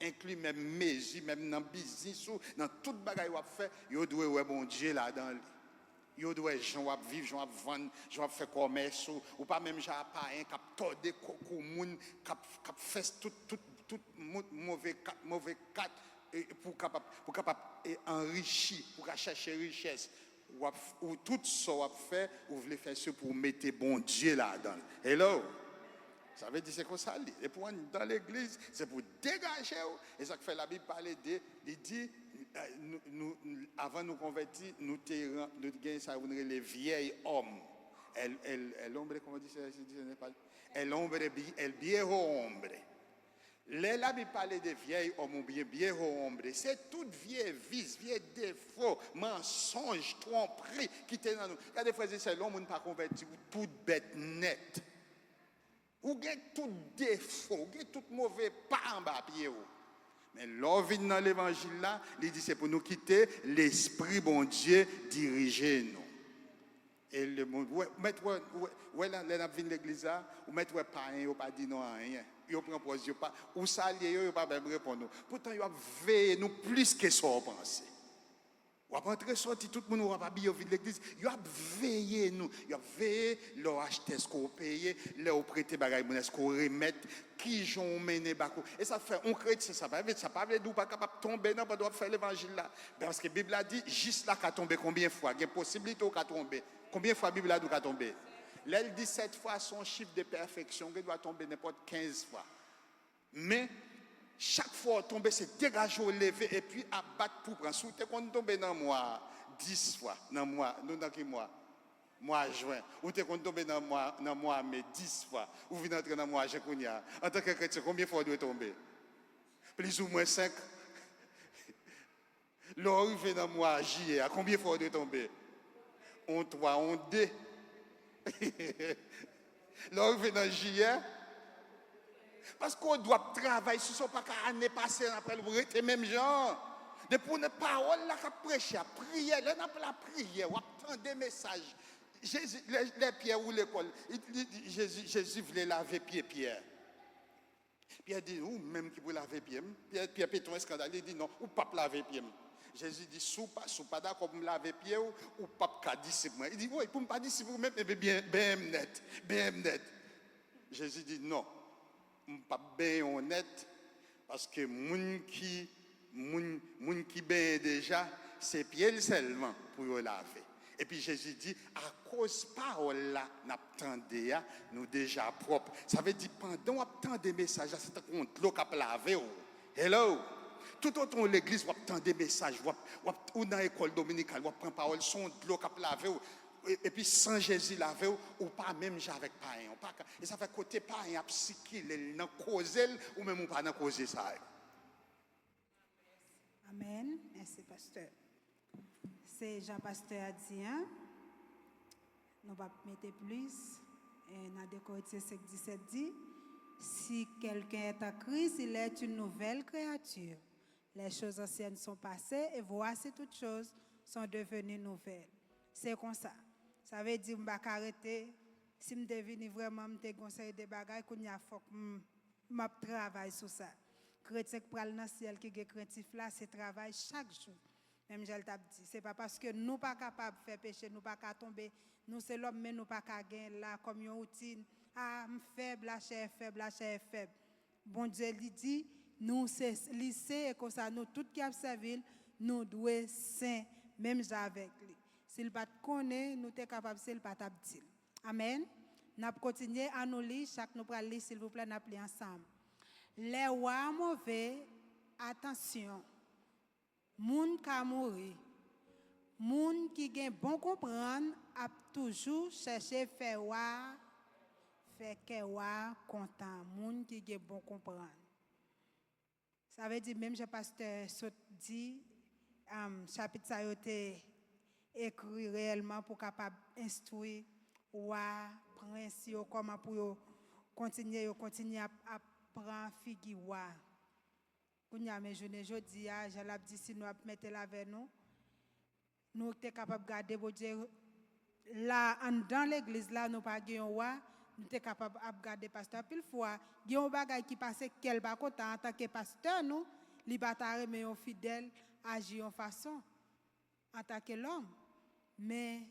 enkli menm mezi, menm nan biznis ou, nan tout bagay w ap fè, yo dwe wè Bondye ladan li. Yo dwe wè jan w ap viv, jan w ap vann, jan w ap fè kòmès ou. Ou pa menm jan a payen k ap tòde kou, kou moun, k ap, k ap fè tout, tout, tout mo-, move kat, move kat, e, pou kapab, pou kapab, e, anrichi, pou ka chèche richès. W ap, ou tout sa w ap fè, ou vle fè se pou w mete Bondye ladan l. Hello! Sa vle di se konsa l ye. E pou w anndan legliz, se pou w degaje w. E sa k fè Labib pale de, li di, eh, nou, nou, avan nou konvèti, nou te ran-, nou te gen sa yo nou rele vyèy òm. El, el, el hombre, comment dice, dice en español? El hombre, vi-, el viejo hombre. Lè Labib pale de vyèy òm oubyen viejo hombre, se tout vye vis, vye defo, mansonj, twonpri ki te nan nou. Gade, frè e sè, lè yon moun pa konvèti, ou tout bèt nèt. Ou gen tout defo, ou gen tout move pa anba pye w. Men lè w vin nan levanjil la, li di se pou nou kite Lespri Bondye dirije nou. E lemonn, ou wè, ou mèt wè, ou wè, ou wè lè, lè n ap vin legliz la, ou mèt wè payen yo pa di nou anyen. Yo pran pòz, yo pa, ou salye yo, yo pa menm reponn ou. Poutan yo ap veye nou plis ke sa w panse. W ap antre sòti, tout moun w ap abiye, w vin legliz, yo ap veye nou. Yo ap veye lè w achte, èske w peye, lè w prete bagay moun, èske w remèt, kijan w mennen bak ou. E sa fè, yon kretyen, sa pa vle, sa pa vle di w pa kapab tonbe, non, pandan w ap fè levanjil la. Paske Bib la di, jis la ka tonbe konbyen fwa? Gen posiblite w ka tonbe. Konbyen fwa Bib la di w ka tonbe? Lè l di sèt fwa, se yon chif de pèfeksyon, ou gen dwa tonbe nenpòt kenz fwa. Men, chak fwa w tonbe, se degaje w, leve, epi ap bat pou pran. Si w te konn tonbe nan mwa dis fwa, nan mwa, nou nan ki mwa? Mwa jen. Ou te konn tonbe nan mwa, nan mwa me dis fwa. Ou vin antre nan mwa jen kounye a. Antanke kretyen, konbyen fwa w dwe tonbe? Plizoumwen senk. Lè w rive nan mwa jiyè a, konbyen fwa w dwe tonbe? On twa, on de. Lè w rive nan jiyè, paske w dwe ap travay sou sa, w pa ka ane pase, apre l rete menm jan. Depi w nan pawòl la k ap preche a, priyè, lè n ap lapriyè, w ap tande mesaj. Jezi, lè, lè Pyè woule kò l, li, li, li, Jezi, Jezi vle lave pye Pyè. Pyè di, ou menm ki pou lave pye m. Pyè, Pyè pete yon eskandal, li di, non, ou p ap lave pye m. Jezi di, si w pa, si w pa dakò pou m lave pye w, ou p ap ka disip mwen. Li di, woy, pou m pa disip ou menm, ebyen, ben, benyen m nèt, benyen m nèt. Jezi di, non, m p ap benyen w nèt, paske moun ki, moun, moun ki benyen deja, Se pye l sèlman pou yo lave. Epi Jezi di, akoz pawòl la n ap tande a, nou deja pwòp. Sa vle di, pandan w ap tande mesaj la, se tankou yon dlo k ap lave w. Hello! Toutotan w legliz, w ap tande mesaj, w ap, w ap, ou nan ekòl dominikal, w ap pran pawòl, se yon dlo k ap lave w. E- Epi san Jezi lave w, ou pa menm jan avèk payen. Ou pa ka, e sa fè kote payen ap sikile, l nan koze l, ou menm ou pa nan koze sa yo. Amèn. Mèsi, pastè. Se jan pastè a di an, nou p ap mete plis. E nan de Korentyen senk disèt di, si quelqu'un est en Christ, il est une nouvelle créature. Les choses anciennes sont passées et voici toutes choses sont devenues nouvelles. Se konsa. Sa vle di m pa ka rete, si m te vini vrèman, m te gen yon seri de bagay, kounye a fòk m, m ap travay sou sa. Kretyen k pral nan syèl ki gen krentif la, se travay chak jou. Menm jan l t ap di, se pa paske nou pa kapab fè peche, nou pa ka tonbe, nou se lòm, men nou pa ka gen la kòm yon woutin, a, m fèb, lachè fèb, lachè fèb. Bondye li di, nou se, li sen, e konsa nou tout ki ap sèvi l, nou dwe sen, menm jan avèk li. Si l pa t konnen, nou te kapab, si l pa t ap di l. Amèn. N ap kontinye, an nou li, chak nou pral li, silvouplè, n ap li ansanm. Lè wa a move, atansyon, moun ka mouri. Moun ki gen bon konprann ap toujou chèche fè wa, fè kè wa kontan. Moun ki gen bon konprann. Sa vle di, menm jan pastè sot di, um, chapit sa yo te ekri reyèlman pou kapab enstwi wa, prens yo, kòman pou yo kontinye, yo kontinye ap, ap pran figi wa. Kounye a, men jounen jodi a, jan l ap di, si nou ap mete l avè nou, nou te kapab gade Bondye la anndan legliz la, nou pa gen yon wa, nou te kapab ap gade pastè. Anpil fwa, gen yon bagay ki pase kè l pa kontan antanke pastè nou, li pa ta renmen yon fidèl aji yon fason antanke lòm. Men,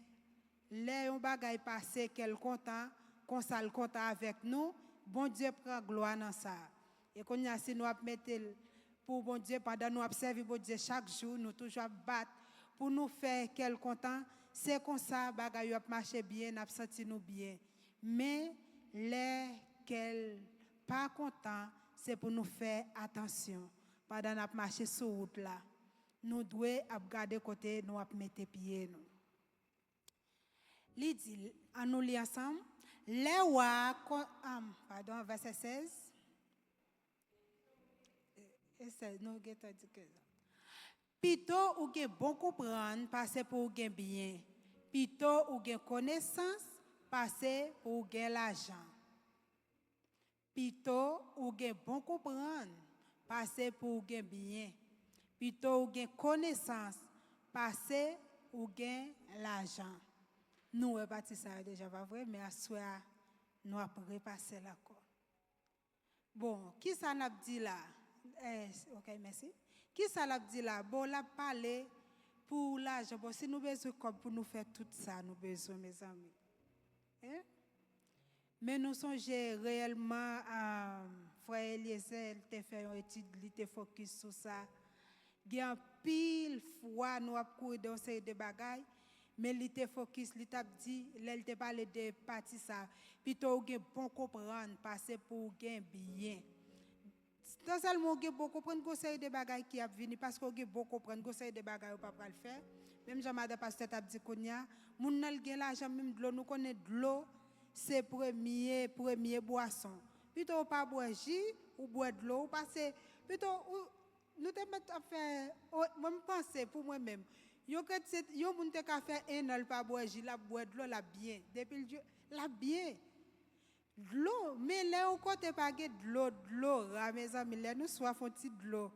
lè yon bagay pase kè l kontan, konsa l kontan avèk nou, Bondye pran glwa nan sa. E kounye a, si nou ap mete l pou Bondye, pandan nou ap sèvi Bondye chak jou, nou toujou ap bat pou nou fè kè l kontan, se konsa bagay yo ap mache byen, n ap santi nou byen. Men, lè kè l pa kontan, se pou nou fè atansyon pandan n ap mache sou wout la. Nou dwe ap gade kote nou ap mete pye nou. Li di, an nou li ansanm, lè wa a kon-, am, padon, vèsè sèz. E sèz, nou gentan di ke. Pito ou gen bon konprann pase pou ou gen byen. Pito ou gen konesans pase pou ou gen lajan. Pito ou gen bon konprann pase pou ou gen byen. Pito ou gen konesans pase ou gen lajan. Nou wè pati sa yo deja, pa vre? Men aswè a, nou ap repase l ankò. Bon, kisa n ap di la? Eh, ok, mèsi. Kisa l ap di la? Bon, l ap pale pou lajan. Bon, si nou bezwen kòb pou nou fè tout sa nou bezwen, mezanmi. Hein? Men nou sonje reyèlman, ah, frè Eliezer, li te fè yon etid, li te fokis sou sa. Gen anpil fwa nou ap kouri de yon seri de bagay, men li te fokis, li t ap di, lè l te pale de pati sa, pito ou gen bon konprann pase pou ou gen byen. Tan sèlman ou gen bon konprann, gon seri de bagay ki ap vini, paske ou gen bon konprann, gon seri de bagay ou pa pral fè. Menm jan madan pastè t ap di kounye a, moun nan l gen lajan, menm dlo, nou konnen dlo, se premye, premye bwason. Pito ou pa bwè ji, ou bwè dlo, ou pase, pito ou, nou te mèt ap fè, o, mwen m panse pou mwen menm, yon kretyen, yon moun te ka fè en an l pa bwè ji, l ap bwè dlo, l ap byen. Depi l di, l ap byen. Dlo, men lè yon kote pa gen dlo, dlo ra, mezanmi, lè nou swaf yon ti dlo,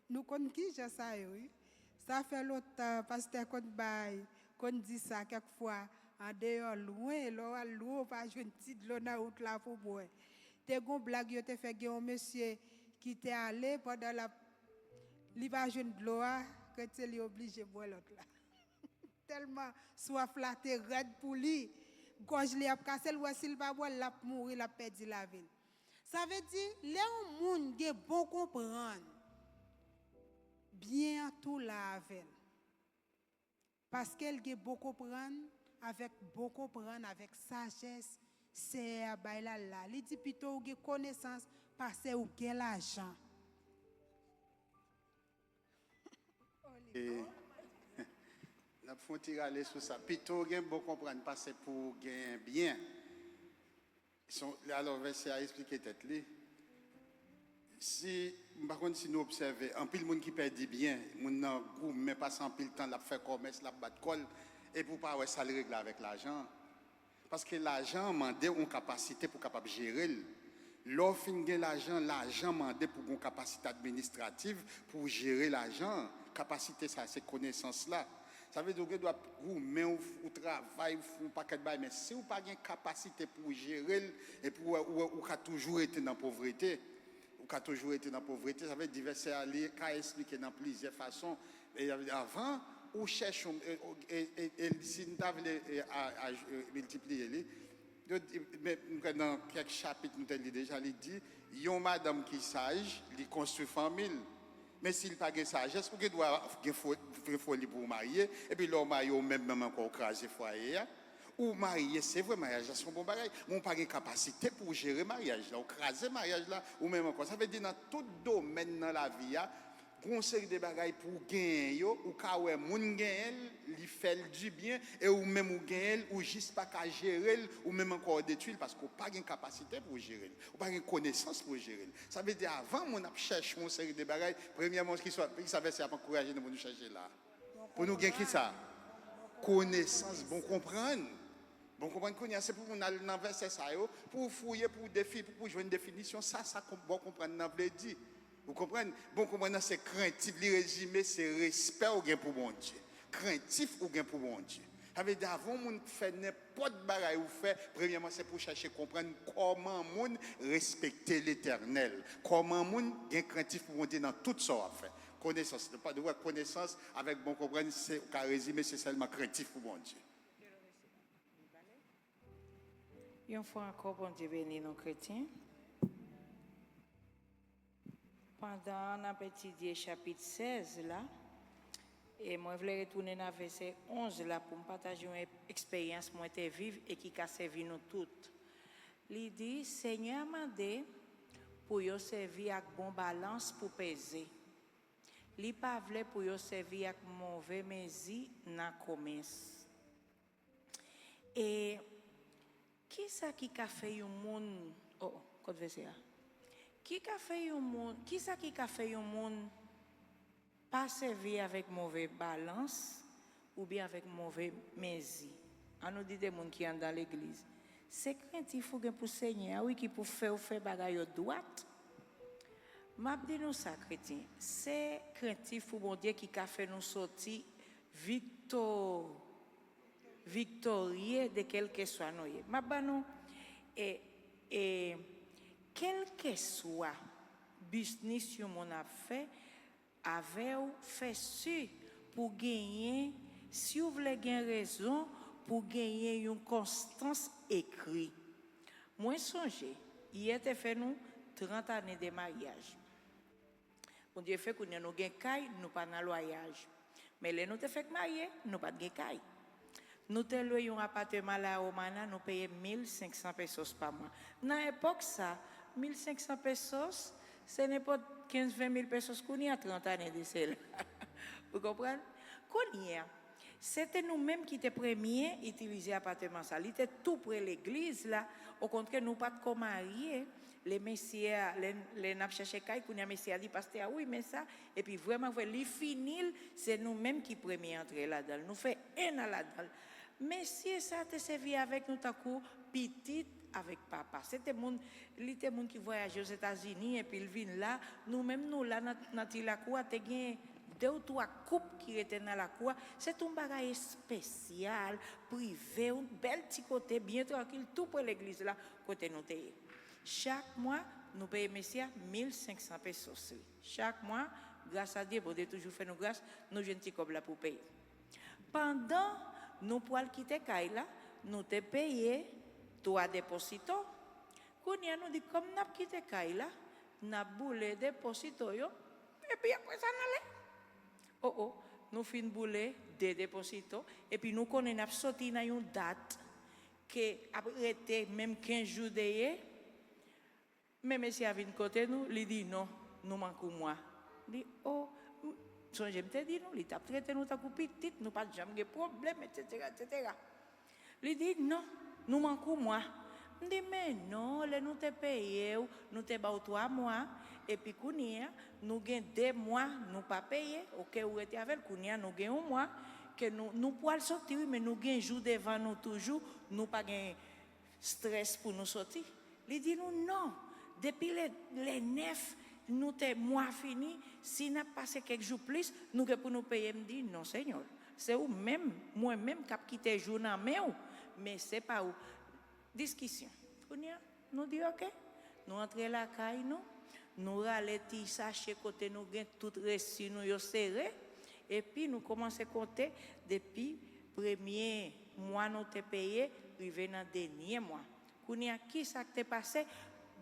nou konn kijan sa ye, wi. Sa fè lontan, pastè konn bay, konn di sa kèk fwa, andeyò lwen, lè w al lwen, ou pa jwenn ti dlo nan wout la pou bwè. Te gon blag yo te fè, gen yon mesye ki te ale, pandan l ap, li pa jwenn dlo a, kretyen li oblije bwè lòt la. Tèlman swaf la te rèd pou li, gòj li ap kase, l wè si l pa bwè l, l ap mouri, l ap pèdi lavi l. Sa vle di, lè yon moun gen bon konprann, byen an tou la avè l. Paske l gen bon konprann, avèk bon konprann, avèk sajès, Seyè a bay la la. Li di pito ou gen konesans pase ou gen lajan. E n ap fè yon ti rale sou sa. Pito w gen bon konprann pase pou w gen byen. Alò, vèsè a esplike tèt li. Si, m pa konn si nou obsève, anpil moun ki pèdi byen, moun nan goumen pase anpil tan, l ap fè kòmès, l ap bat kò l, epi w pa wè sa l regle avèk lajan an. Paske lajan an mande yon kapasite pou w kapab jere l. Lè w fin gen lajan, lajan mande pou w gen yon kapasite administratif pou w jere lajan an. Kapasite sa a, se konesans la. Sa vle di w gen dwa goumen, w travay, w fè yon pakèt bagay, men si w pa gen kapasite pou w jere l, epi w, w, w ka toujou rete nan povrete. Ou ka toujou rete nan povrete. Sa vle di vèsè a, li ka esplike nan plizyè fason. E, avan, ou chèche, e, e, e, e si n ta vle e, a, a, e, miltipliye li, yo di, men, m kwè nan kèk chapit nou te li deja, li di, yon madanm ki saj, li konstwi fanmi l. Men si l pa gen sajès, ou gen dwa gen fo- gen foli pou w marye, epi lè w marye, ou menm menm ankò, ou kraze fwaye a. Ou marye, se vre, maryaj la se yon bon bagay, men ou pa gen kapasite pou w jere maryaj la, ou kraze maryaj la, ou menm ankò. Sa vle di nan tout domèn nan lavi a, gen yon seri de bagay pou w genyen yo, ou ka wè moun genyen l, li fè l dibyen, e ou menm ou genyen l, ou jis pa ka jere l, ou menm ankò w detwi l, paske ou pa gen kapasite pou w jere l, ou pa gen konesans pou w jere l. Sa vle di avan moun ap chèche yon seri de bagay, premyèman, kisa, kisa vèsè ap ankouraje nou pou nou chèche la? Pou nou gen kisa? Konesans, bon konprann. Bon konprann kounye a, se pou moun al nan vèsè sa yo, pou w fouye, pou w defi, pou w jwenn definisyon sa, sa bon konprann nan vle di. Ou konprann? Bon konprann nan se krentif, li rezime se respè ou gen pou Bondye. Krentif ou gen pou Bondye. Sa vle di avan yon moun fè nenpòt bagay ou fè, premyèman se pou w chèche konprann kòman moun respekte Letènèl, kòman moun gen krentif pou Bondye nan tout sa w ap fè. Konesans, nou pa dwe wè konesans avèk bon konprann, se, ou ka rezime, se sèlman krentif pou Bondye. Yon fwa ankò, Bondye beni nou, kretyen. Pandan n ap etidye chapit sèz la, e mwen vle retounen nan vèsè onz la pou m pataje yon eksperyans mwen te viv e ki ka sèvi nou tout. Li di, Senyè a mande pou yo sèvi ak bon balans pou peze. Li pa vle pou yo sèvi ak move mezi nan komès. E kisa ki ka fè yon moun, oh, kot vèsè a? Ki ka fè yon moun, kisa ki ka fè yon moun pa sèvi avèk move balans oubyen avèk move mezi? An nou di de moun ki anndan legliz. Se krentif ou gen pou Senyè a, wi, ki pou fè w fè bagay yo dwat. M ap di nou sa, kretyen, se krentif pou Bondye ki ka fè nou soti vikto, viktorye de kèlkeswa nou ye. M ap ban nou, e, e, kèlkeswa biznis yon moun ap fè avè w, fè si pou genyen, si w vle gen rezon, pou genyen yon konstans ekri. Mwen sonje, yè te fè nou trant ane de maryaj. Bondye fè kounye a nou gen kay, nou pa nan lwayaj. Men lè nou te fèk marye, nou pa t gen kay. Nou te lwe yon apateman La Romana, nou peye mil senk san pesos pa mwa. Nan epòk sa, mil senk san pesos, se nenpòt kenz, ven mil pesos kounye a, trant ane de sela. Ou konprann? Kounye a, se te nou menm ki te premye itilize apateman sa. Li te tou pre legliz la. Okontrè, nou pa t ko marye. Lè mesye a, lè, lè n ap chèche kay, kounye a mesye a di pastè a, wi, men sa, epi vrèman vre, li fini l, se nou menm ki premye antre ladan l. Nou fè en an ladan l. Mesye sa te sèvi avèk nou tankou pitit avèk papa. Se te moun, li te moun ki vwayaje Ozetazini, epi l vin la. Nou menm, nou la nan, nan ti lakou a, te gen de ou twa koup ki rete nan lakou a. Se te yon bagay espesyal, prive, yon bèl ti kote, byen trankil, tou pre legliz la, kote nou te ye. Chak mwa, nou peye mesye a mil senk san pesos, wi. Chak mwa, gras a Dye, Bondye toujou fè nou gras, nou jwenn ti kòb la pou peye. Pandan nou pwal kite kay la, nou te peye twa deposito. Kounye a, nou di, kòm n ap kite kay la, n ap boule deposito yo, epi apre sa, n ale. O, o, nou fin boule de deposito, epi nou konnen n ap soti nan yon dat ke ap rete menm kenz jou dèyè. Men mesye a vin kote nou, li di non, nou manke yon mwa. Li, o, m- sonje m te di nou, li t ap trete nou tankou pitit, nou pa t janm gen pwoblèm, etsetera, etsetera. Li di non, nou manke yon mwa. M di men non, lè nou te peye w, nou te ba w twa mwa, epi kounye a, nou gen de mwa, nou pa peye, oke, ou rete avè l, kounye a, nou gen yon mwa, ke nou, nou pwal soti, wi, men nou gen jou devan nou toujou, nou pa gen strès pou nou soti. Li di nou non, depi lè, lè nèf, nou te mwa fini, si n ap pase kèk jou plis, nou gen pou nou peye. M di non, Senyè, se ou menm, mwen menm k ap kite jou nan men w, men se pa ou. Diskisyon. Kounye a, nou di oke. Nou antre lakay nou, nou rale ti sache kote nou gen tout resi nou yo sere, epi nou kòmanse konte depi premye mwa nou te peye rive nan dènye mwa. Kounye a, ki sa k te pase?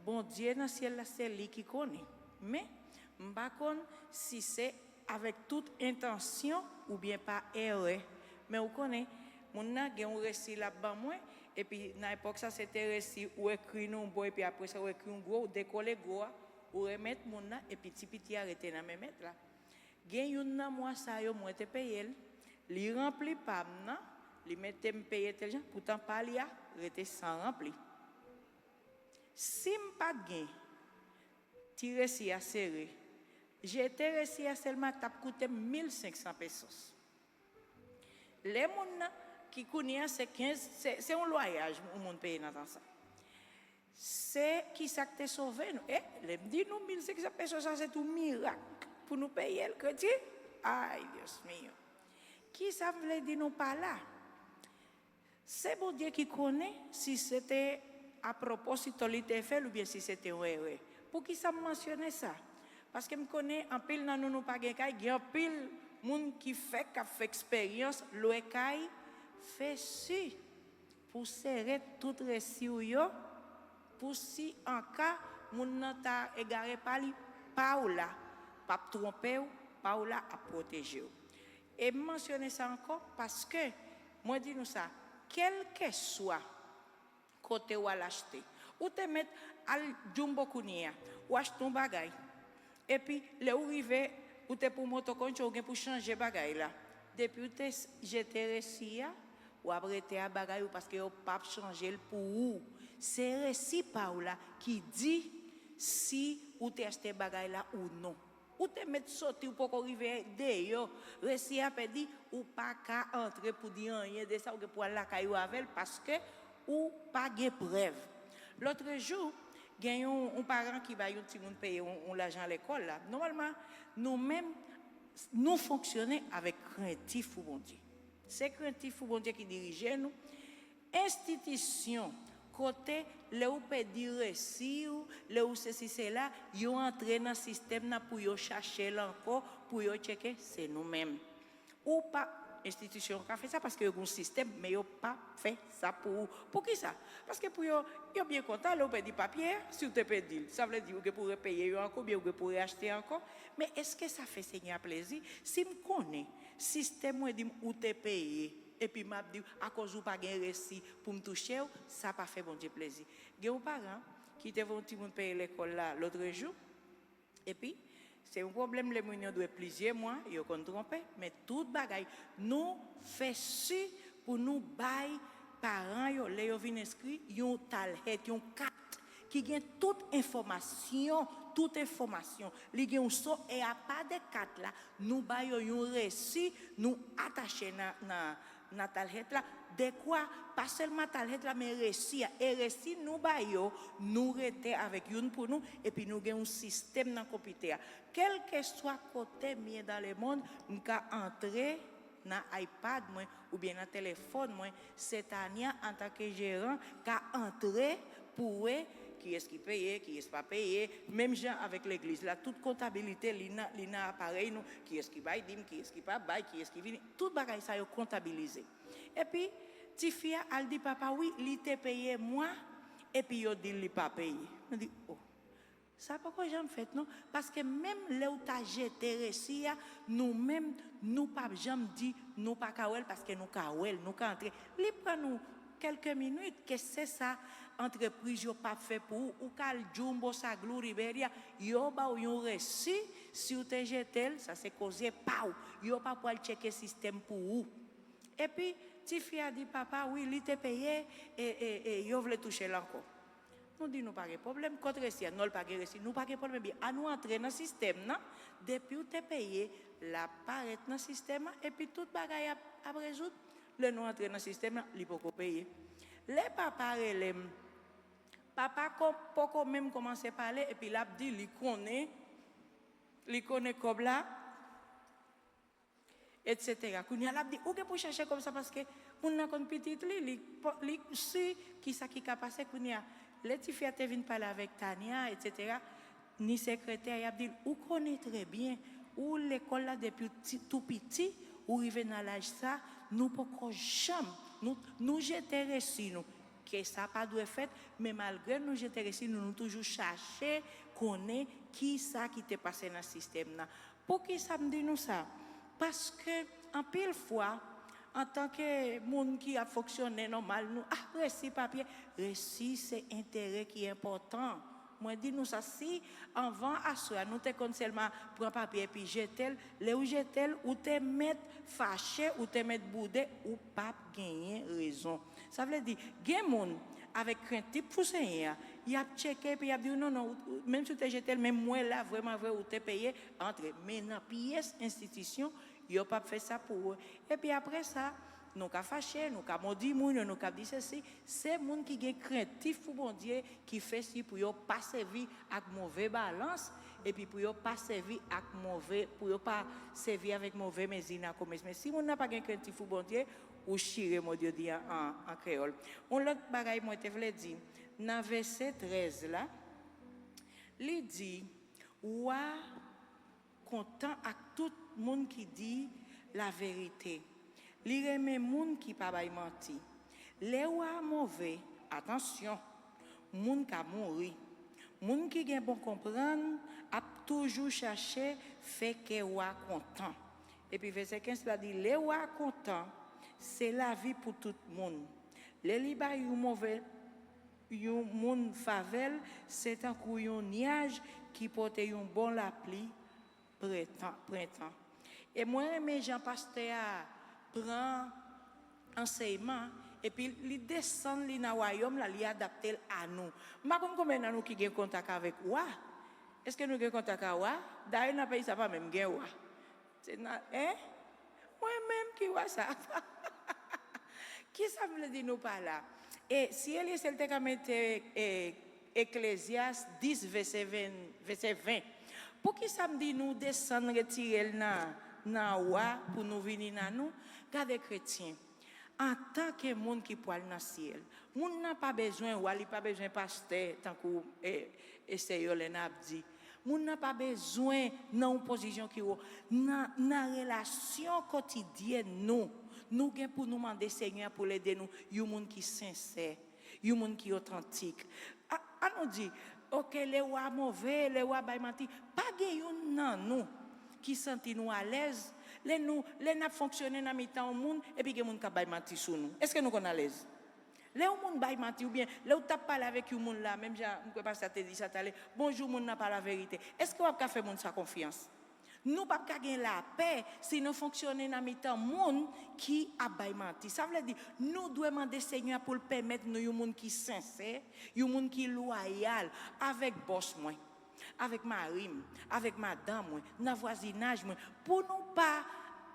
Bondye nan syèl la, se li ki konnen. Men, m pa konn si se avèk tout entansyon oubyen pa erè. Men ou konnen, moun nan gen yon resi l ap ban mwen, epi nan epòk sa, se te resi ou ekri nan yon bò, epi apre sa, ou ekri yon gwo, ou dekole gwo a, ou remèt moun nan, epi ti piti a rete nan men mèt la. Gen youn nan mwa sa yo, mwen te peye l, li ranpli pa m nan, li mete m peye tèl jan, poutan pa li a rete san ranpli. Si m pa t gen ti resi a sere, jete resi a sèlman t ap koute m mil senk san pesos. Lè moun nan, ki kounye a se kenz, se, se yon lwayaj yon moun peye nan tan sa. Se ki sa k te sove nou. E, lè m di nou mil senk san pesos sa, se tou mirak pou nou peye l, kredi. Ay, Dios mio. Ki sa m vle di nou pa la? Se Bondye ki konnen si se te apwoposito li te fè l oubyen si se te yon erè. Poukisa m mansyone sa? Paske m konnen anpil nan nou, nou pa gen kay, gen anpil moun ki fèk ap fè eksperyans lwe kay, fè si pou sere tout resi w yo, pou si anka moun nan ta egare pa li, pa w la p ap twonpe w, pa w la ap pwoteje w. E m mansyone sa ankò paske, mwen di nou sa, kèlkeswa kote w al achte, ou te mèt al Jumbo kounye a, ou achte yon bagay, epi lè ou rive, ou te pou moto koncho, ou gen pou chanje bagay la. Depi ou te s- jete resi a, w ap rete a bagay ou paske yo p ap chanje l pou ou. Se resi pa w la ki di si ou te achte bagay la ou non. Ou te mèt soti, ou poko rive deyò, resi a pèdi, ou pa ka antre pou di anyen de sa, ou gen pou al lakay ou avè l paske ou pa gen prèv. Lòtrejou, gen yon, yon paran ki bay yon timoun peye yon, yon lajan lekòl la. Nòmalman, nou menm, nou fonksyone avèk krentif pou Bondye. Se krentif pou Bondye ki dirije nou. Enstitisyon kote lè ou pèdi resi w, lè ou sesi sela, yo antre nan sistèm nan pou yo chache l ankò, pou yo tcheke, se nou menm. Ou pa, enstitisyon yo ka fè sa paske yo gen yon sistèm, men yo p ap fè sa pou ou. Poukisa? Paske pou yo, yo byen kontan lè ou pèdi papye a, si w te pèdi l. Sa vle di ou gen pou repeye yo ankò, oubyen ou gen pou reyachte ankò. Men èske sa fè Senyè a plezi? Si m konnen sistèm mwen di m ou te peye, epi m ap di w, akoz ou pa gen resi pou m touche w, sa pa fè Bondye plezi. Gen yon paran ki te voye yon timoun peye lekòl la lòtrejou, epi se yon pwoblèm, lè moun yo dwe plizyè mwa, yo konn twonpe, men tout bagay, nou fè si pou nou bay paran yo, lè yo vin enskri, yon talhèt, yon kat ki gen tout enfòmasyon, tout enfòmasyon. Li gen yon so, e apa de kat la, nou ba yo yon resi, nou atache nan, nan, nan talhèt la. Dekwa, pa sèlman talhèt la, men resi a. E resi nou ba yo, nou rete avèk youn pou nou, epi nou gen yon sistèm nan konpitè a. Kèlkeswa kote m ye dans le monde, m ka antre nan iPad mwen oubyen nan telefòn mwen, Setania, antanke jeran, ka antre pou wè kiyès ki peye, kiyès pa peye. Menm jan avèk legliz la, tout kontabilite li nan, li nan aparèy nou. Kiyès ki bay dim, kiyès ki pa bay, kiyès ki vini. Tout bagay sa yo kontabilize. Epi, tifi a al di papa, wi, li te peye mwa, epi yo di l li pa peye. Mwen di, o. Sa poko janm fèt non, paske menm lè ou ta jete resi a, nou menm, nou p ap janm di nou pa ka wè l, paske nou ka wè l, nou ka antre. Li pran nou kèlke minit, ke se sa antrepriz yo p ap fè pou ou, ou ka al Jumbo Saglu Liberia, yo ba w yon resi, si w te jete l, sa se koze pa w, yo pa pral tcheke sistèm pou ou. Epi, tifi a di papa, wi, li te peye, e, e, e yo vle touche l ankò. Nou di nou pa gen pwoblèm, kot resi a? Non, l pa gen resi. Nou pa gen pwoblèm, ebyen, ann nou antre nan sistèm nan. Depi w te peye, l ap parèt nan sistèm nan, epi tout bagay ap, ap rezoud. Lè nou antre nan sistèm nan, li poko peye. Lè papa rele m, papa ko-, poko menm kòmanse pale, epi l ap di li konnen, li konnen kòb la, etsetera. Kounye a, l ap di, ou gen pou chèche kòb sa, paske moun nan konn pitit li, li, li si kisa ki ka pase. Kounye a, lè tifi a te vin pale avèk Tania, etsetera, ni sekretè, y ap di l, ou konnen trè byen, ou lekòl la depi w ti, tou piti, ou rive nan laj sa, nou poko janm, nou, nou jete resi nou. Ke sa pa dwe fèt, men malgre nou jete resi nou, nou toujou chache konnen kisa ki te pase nan sistèm nan. Poukisa m di nou sa? Paske anpil fwa, antanke moun ki ap fonksyone nòmal, nou, ah, resi papye, resi se enterè ki enpòtan. Mwen di nou sa, si anvan aswè a nou te konn sèlman pran papye epi jete l, lè ou jete l, ou te mèt fache, ou te mèt boude, ou p ap genyen rezon. Sa vle di, gen moun avèk krentif pou Senyè a, y ap tcheke epi y ap di w, non, non, ou, ou, menm si w te jete l, men mwen la, vrèman vre, ou te peye antre. Men nan pyès enstitisyon, yo p ap fè sa pou ou. Epi apre sa, nou ka fache, nou ka modi moun yo, nou ka di sesi. Se moun ki gen krentif pou Bondye ki fè si pou yo pa sèvi ak move balans, epi pou yo pa sèvi ak move, pou yo pa sèvi avèk move mezi nan komès. Men si moun nan pa gen krentif pou Bondye, ou chire, mo Dye di an, an, an kreyòl. Yon lòt bagay mwen te vle di, nan vèsè trèz la, li di, wa kontan ak tout moun ki di laverite. Li renmen moun ki pa bay manti. Lè wa move, atansyon, moun ka mouri. Moun ki gen bon konprann ap toujou chache fè kè wa kontan. Epi vèsè kenz la di, lè wa kontan, se lavi pou tout moun. Lè li bay yon move, yon moun favè l, se tankou yon nyaj ki pote yon bon lapli prentan, prentan. E mwen renmen jan pastè a pran ansèyman, epi li desann li nan wayòm la, li adapte l a nou. M pa konn konbyen nan nou ki gen kontak avèk wa. Èske nou gen kontak a wa? Dayè nan peyi sa pa menm gen wa. Se nan, en? Mwen menm ki wa sa. Kisa m vle di nou pa la? E si Eliezer te ka mete, e, Eklezyas dis, vèsè ven, vèsè ven. Poukisa m di nou desann retire l nan, nan wa pou nou vini nan nou? Gade kretyen, antanke moun ki pwal nan syèl, moun nan pa bezwen wa, li pa bezwen pastè, tankou, e, e sè Yolène ap di. Moun nan pa bezwen nan yon pozisyon ki wo. Nan, nan relasyon kotidyèn nou, nou gen pou nou mande Senyè a pou l ede nou, yon moun ki sensè, yon moun ki otantik. A, an nou di, oke, lè wa move, lè wa bay manti, pa gen youn nan nou ki santi nou alèz lè nou, lè n ap fonksyone nan mitan yon moun, epi gen moun k ap bay manti sou nou. Èske nou konn alèz? Lè yon moun bay manti, oubyen lè w t ap pale avèk yon moun la, menm jan m kwè pastè a te di sa talè, bonjou, moun nan pa laverite. Èske w ap ka fè moun sa konfyans? Nou p ap ka gen lapè si nou fonksyone nan mitan moun ki ap bay manti. Sa vle di, nou dwe mande Senyè a pou l pèmèt nou yon moun ki sensè, yon moun ki lwayal avèk bòs mwen, avèk mari m, avèk madanm mwen, nan vwazinaj mwen, pou nou pa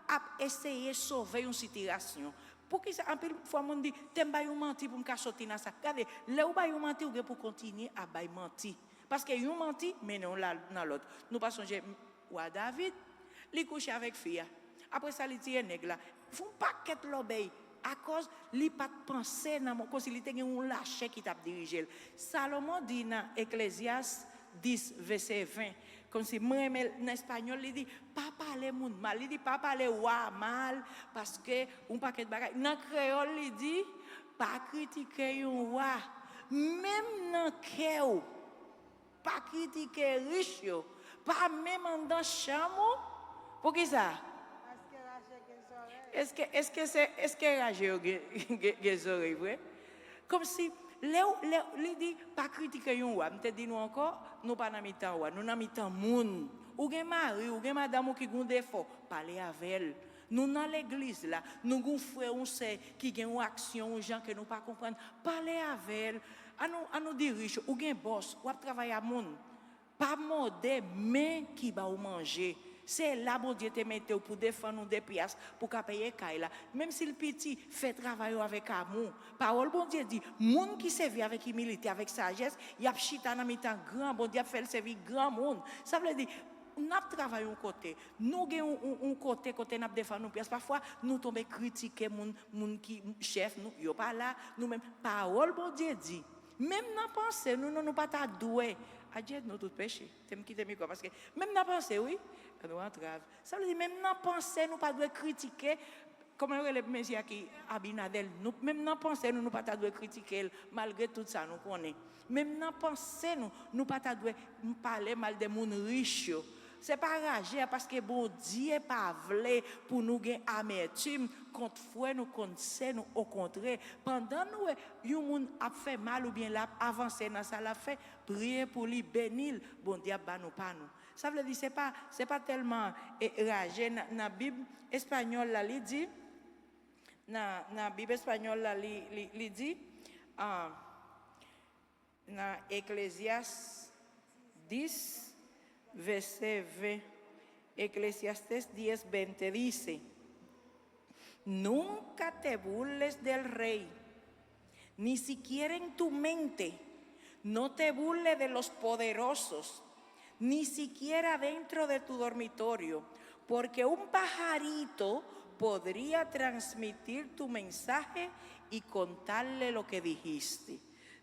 ap eseye sove yon sitiyasyon. Poukisa anpil fwa moun di, te m bay yon manti pou m ka soti nan sa? Gade, lè w bay yon manti, ou gen pou kontinye ap bay manti. Paske yon manti mennen w la, nan lòt. Nou pa sonje wa David, li kouche avèk fi a. Apre sa, li tiye nèg la. Fè yon pakèt lòbèy. Akòz li pa t panse nan mo-, kòmsi li te gen yon lachè ki t ap dirije l. Salomon di nan Eklezyas dis, vèsè ven, kòmsi m renmen l, nan espanyòl, li di, pa pale moun mal. Li di, pa pale wa mal, paske yon pakèt bagay. Nan kreyòl, li di, pa kritike yon wa. Menm nan kè w, Pa kritike rich yo. Pa menm anndan chanm ou. Poukisa? Paske raje gen zòrèy. Èske, èske se, èske raje yo gen, gen, gen zòrèy vre? Kòmsi, lè w, lè, li di, pa kritike yon wa. M te di nou ankò, nou pa nan mitan wa, nou nan mitan moun. Ou gen mari, ou gen madanm ou ki gen defo, pale avè l. Nou nan legliz la, nou gen yon frè, yon sè ki gen yon aksyon, yon jan ke nou pa konprann, pale avè l. Annou, annou di rich, ou gen bòs, w ap travay a moun. Pa mòde men ki ba w manje. Se la Bondye te mete w pou defann ou de pyas pou ka peye kay la. Menm si l piti, fè travay ou avèk amou. Pawòl Bondye di, moun ki sèvi avèk imilite, avèk sajès, y ap chita nan mitan gran, Bondye ap fè l sèvi granmoun. Sa vle di, n ap travay yon kote. Nou gen yon, yon, yon kote, kote n ap defann yon pyas. Pafwa, nou tonbe kritike moun, moun ki chèf nou, yo pa la, nou menm. Pawòl Bondye di, menm nan panse nou, nou, nou pa ta dwe. Adje, nou tout peche. Te m kite mikwo, paske menm nan panse, wi, nou antrav. Sa vle di, menm nan panse, nou pa dwe kritike, kòman yo rele mesye a ki Abinadèl? Nou, menm nan panse nou, nou pa ta dwe kritike l, malgre tout sa nou konnen. Menm nan panse nou, nou pa ta dwe pale mal de moun rich yo. Se pa raje a, paske Bondye pa vle pou nou gen amètim kont frè nou, kont sè nou. Okontrè, pandan nou wè yon moun ap fè mal oubyen l ap avanse nan sa l ap fè, priye pou li, beni l, Bondye ap ba nou pa nou. Sa vle di, se pa, se pa tèlman, e, raje. Nan, nan Bib espanyòl la, li di, nan, nan Bib espanyòl la, li, li, li di, ah, nan Eklezyas dis, vèsè ven, Eclesiastes diez veinte dice, nunca te burles del rey, ni siquiera en tu mente, no te burles de los poderosos, ni siquiera dentro de tu dormitorio, porque un pajarito podría transmitir tu mensaje y contarle lo que dijiste.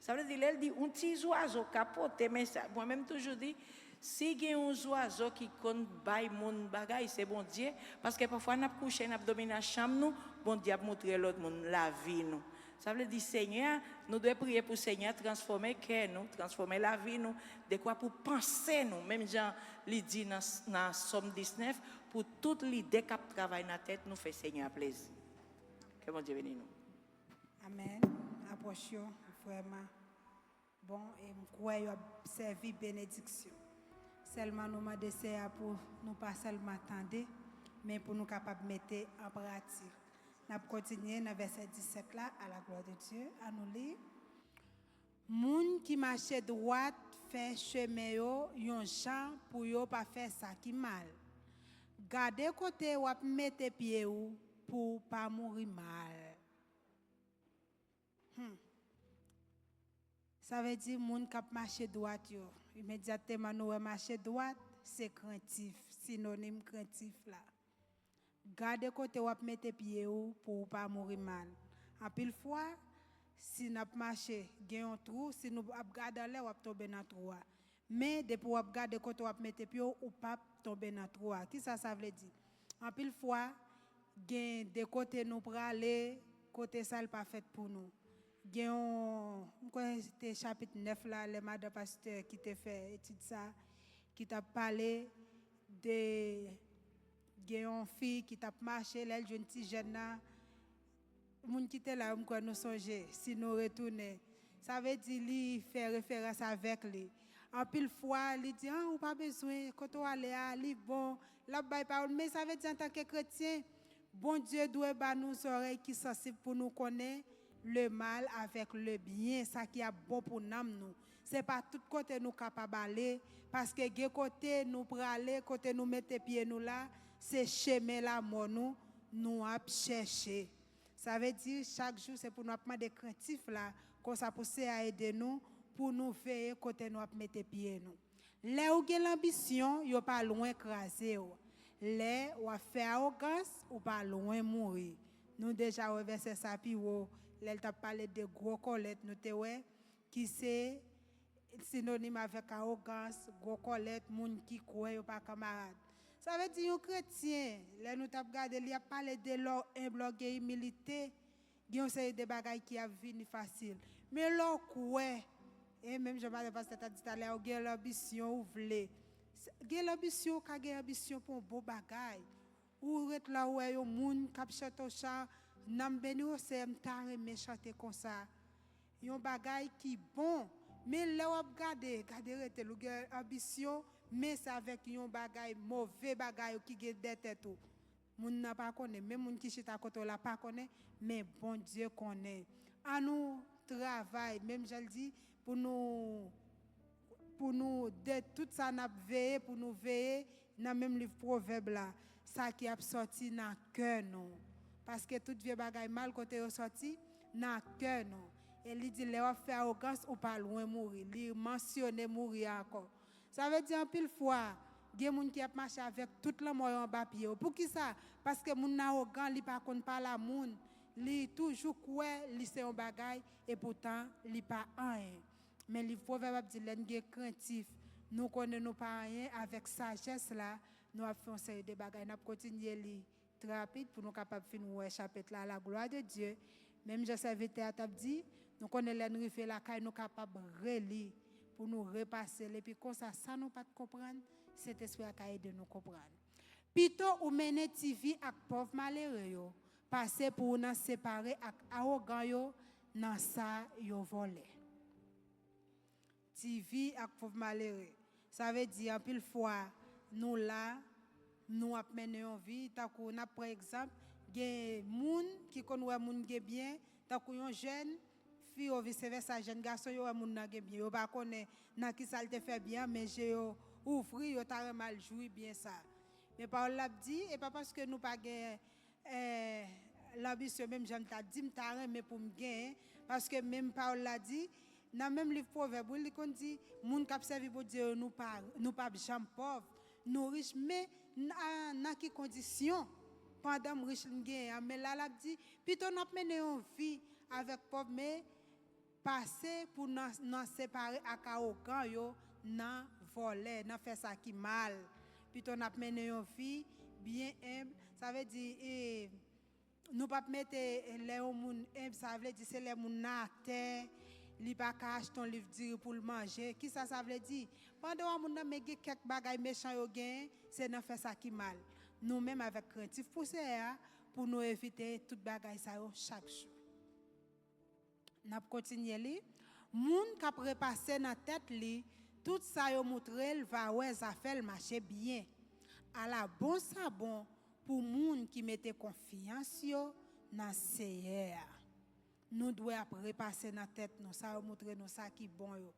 Sa vle di, lè l di, yon ti zwazo ka pote mesaj. Mwen menm toujou di, si gen yon zwazo ki konn bay moun bagay, se Bondye. Paske pafwa n ap kouche, n ap dòmi nan chanm nou, Bondye ap moutre lòt moun lavi nou. Sa vle di, Senyè a, nou dwe priye pou Senyè a transfòme kè nou, transfòme lavi nou, dekwa pou panse nou, menm jan li di nan, nan Sòm diznèf, pou tout lide k ap travay nan tèt nou fè Senyè a plezi. Ke Bondye beni nou. Amèn. Apwòch yo vrèman bon e m kwè y ap sèvi benediksyon. Sèlman nou mande Seyè a pou nou pa sèlman tande, men pou nou kapab mete an pratik. N ap kontinye nan vèsè disèt la, à la gloire de Dieu. Ann nou li. Moun ki mache dwat fè chemen yo yon jan pou yo pa fè sa ki mal. Gade kote w ap mete pye w pou w pa mouri mal. Hmm. Sa vle di moun k ap mache dwat yo. Imedyatman nou wè mache dwat, se krentif, sinonim krentif la. Gade kote w ap mete pye w pou w pa mouri mal. Anpil fwa, si n ap mache, gen yon twou, si nou ap gade anlè, w ap tonbe nan twou a. Men, depi w ap gade kote w ap mete pye w, ou p ap tonbe nan twou a. Kisa sa vle di? Anpil fwa, gen de kote nou prale, kote sa l pa fèt pou nou. Gen yon, m kwè se te chapit nèf la, lè madan pastè ki te fè etid sa, ki t ap pale de gen yon fi ki t ap mache, lè l jwenn ti jèn nan, moun ki te la yo, m kwè nou sonje, si nou retounen. Sa vle di li fè referans avèk li. Anpil fwa, li di, ah, ou pa bezwen, kote w ale a, li bon, l ap bay pawòl. Men sa vle di, antanke kretyen, Bondye dwe ba nou zòrèy ki sansib pou nou konnen le mal avèk le byen, sa ki ap bon pou nanm nou. Se pa tout kote nou kapab ale, paske gen kote nou prale, kote nou mete pye nou la, se chemen lamò nou, nou ap chèche. Sa vle di, chak jou, se pou nou ap mande krentif la, konsa pou Seyè a ede nou, pou nou veye kote nou ap mete pye nou. Lè ou gen lanbisyon, yo pa lwen kraze w. Lè w ap fè awogans, ou pa lwen mouri. Nou deja wè vèsè sa pi wo, lè l t ap pale de gwo kòlèt, nou te wè, ki se sinonim avèk awogans, gwo kòlèt, moun ki kwè yo pa kanmarad. Sa vle di yon kretyen, lè nou t ap gade, li ap pale de lè w enb, lè w gen imilite, gen yon seri de bagay ki ap vini fasil. Men lè w kwè, E menm jan pastè ta di talè, ou gen lanbisyon, ou vle. Gen lanbisyon, ou ka gen anbisyon pou yon bon bagay. Ou ret la, ou wè yon moun k ap chante yon chan, nanm beni w, Seyè, m ta renmen chante konsa. Yon bagay ki bon. Men lè w ap gade, gade rete l, ou gen anbisyon, men se avèk yon bagay, move bagay ou ki gen dèyè tèt ou. Moun nan pa konnen, menm moun ki chita kote w la pa konnen, men Bondye konnen. An nou travay, menm jan l di, pou nou, pou nou, de tout sa n ap veye, pou nou veye nan menm liv Pwovèb la, sa ki ap sòti nan kè nou. Paske tout vye bagay mal kote yo sòti, nan kè nou. E li di, lè w ap fè awogans, ou pa lwen mouri. Li mansyone mouri a ankò. Sa vle di anpil fwa, gen moun ki ap mache avèk tout lanmò yo anba pye yo. Poukisa? Paske moun nan awogan, li pa konn pale a moun. Li toujou kwè li se yon bagay, epoutan li pa anyen. Men liv Pwovèb ap di, lè n gen krentif, nou konnen nou pa anyen, avèk sajès la, nou ap fè yon seri de bagay. N ap kontinye li trè rapid pou nou kapab fin wè chapit la, la gloire de Dieu. Menm jan sèvitè a t ap di, nou konnen lè n rive lakay, nou kapab reli, pou nou repase l. Epi konsa, sa nou pa t konprann, Sentespri a ka ede nou konprann. Pito ou mennen ti vi ak pòv malere yo, pase pou w nan separe ak awogan yo nan sa yo vòlè. Ti vi ak pòv malere. Sa vle di, anpil fwa, nou la, nou ap mennen yon vi, tankou n ap pran egzanp, gen moun ki konn wè moun gen byen, tankou yon jèn fi, o vise vèsa, jèn gason, yo wè moun nan gen byen, yo pa konnen nan ki sa l te fè byen an, men je yo ouvri, yo ta renmen al jwi byen sa. Men pawòl la ap di, e pa paske nou pa gen eh, lanbisyon, menm jan m ta di, m ta renmen pou m genyen, paske menm pawòl la di, nan menm liv Pwovèb, wi, li konn di, moun k ap sèvi Bondye yo, nou pa, nou p ap janm pòv, nou rich, men nan, nan ki kondisyon? Pandan m rich, m genyen an, men la, l ap di, pito n ap mennen yon vi avèk pòv, men pase pou nan, nan separe ak awogan yo, nan vòlè, nan fè sa ki mal. Pito n ap mennen yon vi byen enb. Sa vle di, e, nou p ap mete, e, lè yon moun enb, sa vle di se lè moun nan atè, li pa ka achte yon liv diri pou l manje. Kisa sa vle di? Pandan w a moun nan, men gen kèk bagay mechan yo genyen, se nan fè sa ki mal. Nou menm avèk krentif pou Seyè a, pou nou evite tout bagay sa yo chak jou. N ap kontinye li. Moun k ap repase nan tèt li tout sa yo moutre l va wè zafè l mache byen. Ala bon sa bon pou moun ki mete konfyans yo nan Seyè a. Nou dwe ap repase nan tèt nou sa yo moutre nou sa ki bon yo.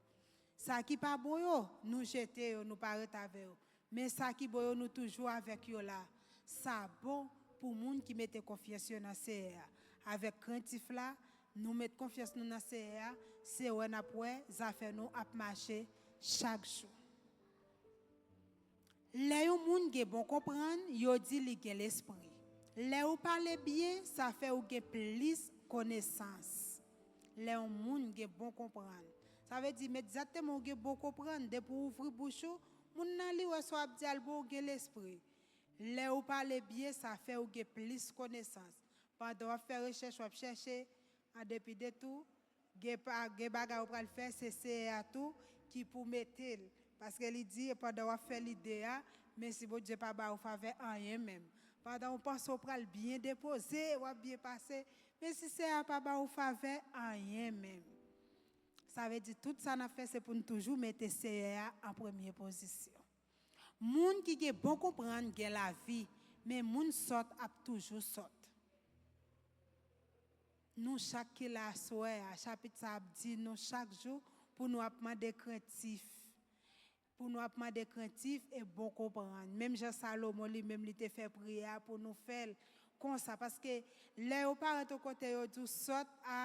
Sa ki pa bon yo, nou jete yo, nou pa ret avè yo. Men sa ki bon yo, nou toujou avèk yo la. Sa bon pou moun ki mete konfyans yo nan Seyè a. Avèk krentif la, nou met konfyans nou nan Seyè a, se wè n ap wè zafè nou ap mache chak jou. Lè yon moun gen bon konprann, yo di li gen lespri. Lè ou pale byen, sa fè ou gen plis konesans. Lè yon moun gen bon konprann, sa vle di, men egzakteman ou gen bon konprann, depi w ouvri bouch ou, moun nan li wè sa w ap di a, l bon, ou gen lespri. Lè ou pale byen, sa fè ou gen plis konesans. Pandan w ap fè rechèch, w ap chèche, an depi de tou, gen pa, gen bagay ou pral fè, se Seyè a tou ki pou mete l. Paske li di, pandan w ap fè lide a, men si Bondye pa ba ou favè anyen menm. Pandan w panse w pral byen depoze, w ap byen pase, men si Seyè a pa ba ou favè anyen menm. Sa vle di, tout sa n ap fè, se pou n toujou mete Seyè a an premye pozisyon. Moun ki gen bon konprann gen lavi, men moun sòt ap toujou sòt. Nou chak ki la aswè a, chapit sa ap di nou chak jou pou nou ap mande krentif. Pou nou ap mande krentif e bon konprann. Menm jan Salomon li menm li te fè priyè a pou nou fè l konsa. Paske lè yo parèt yon kote yo di w sòt a,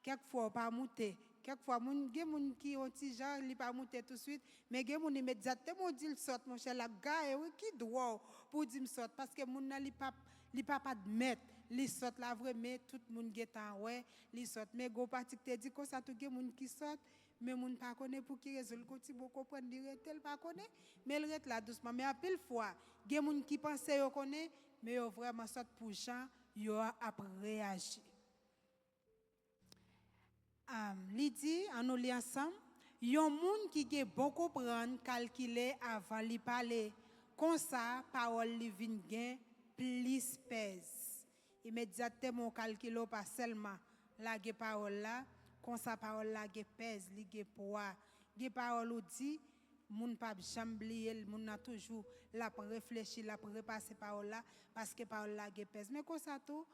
kèk fwa w pa moute. Kèk fwa moun, gen moun ki yon ti jan, li pa moute touswit, men gen moun imedyatman w di l sòt, monchè, l ap gaye, wi, ki dwòl pou w di m sòt, paske moun nan li p ap, li p ap admèt li sòt la vre, men tout moun gentan wè li sòt. Men gen yon pati ki te di konsa tou, gen moun ki sòt, men moun pa konnen pou ki rezon, li gon ti bon konprann, li rete, l pa konnen, men l ret la dousman. Men anpil fwa, gen moun ki panse yo konnen, men yo vrèman sòt pou jan yo ap reyaji. Am, li di, an nou li ansanm, Yon moun ki gen bon konprann kalkile avan li pale, konsa pawòl li vin gen plis pèz. Imedyatman w kalkile, w pa sèlman lage pawòl la, konsa pawòl la gen pèz, li gen pwa. Gen pawòl ou di, moun p ap janm bliye l, moun nan toujou l ap reflechi, l ap repase pawòl la, paske pawòl la gen pèz. Men konsa tou,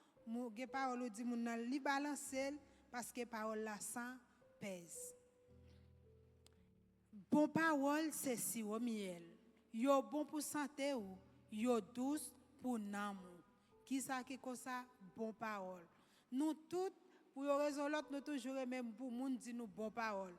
gen pawòl ou di, moun nan li balanse l, paske pawòl la san pèz. Bon pawòl se siwo myèl. Yo bon pou sante w, yo dous pou nanm ou. Kisa ki konsa? Bon pawòl. Nou tout, pou yon rezon lòt, nou toujou renmen pou moun di nou bon pawòl.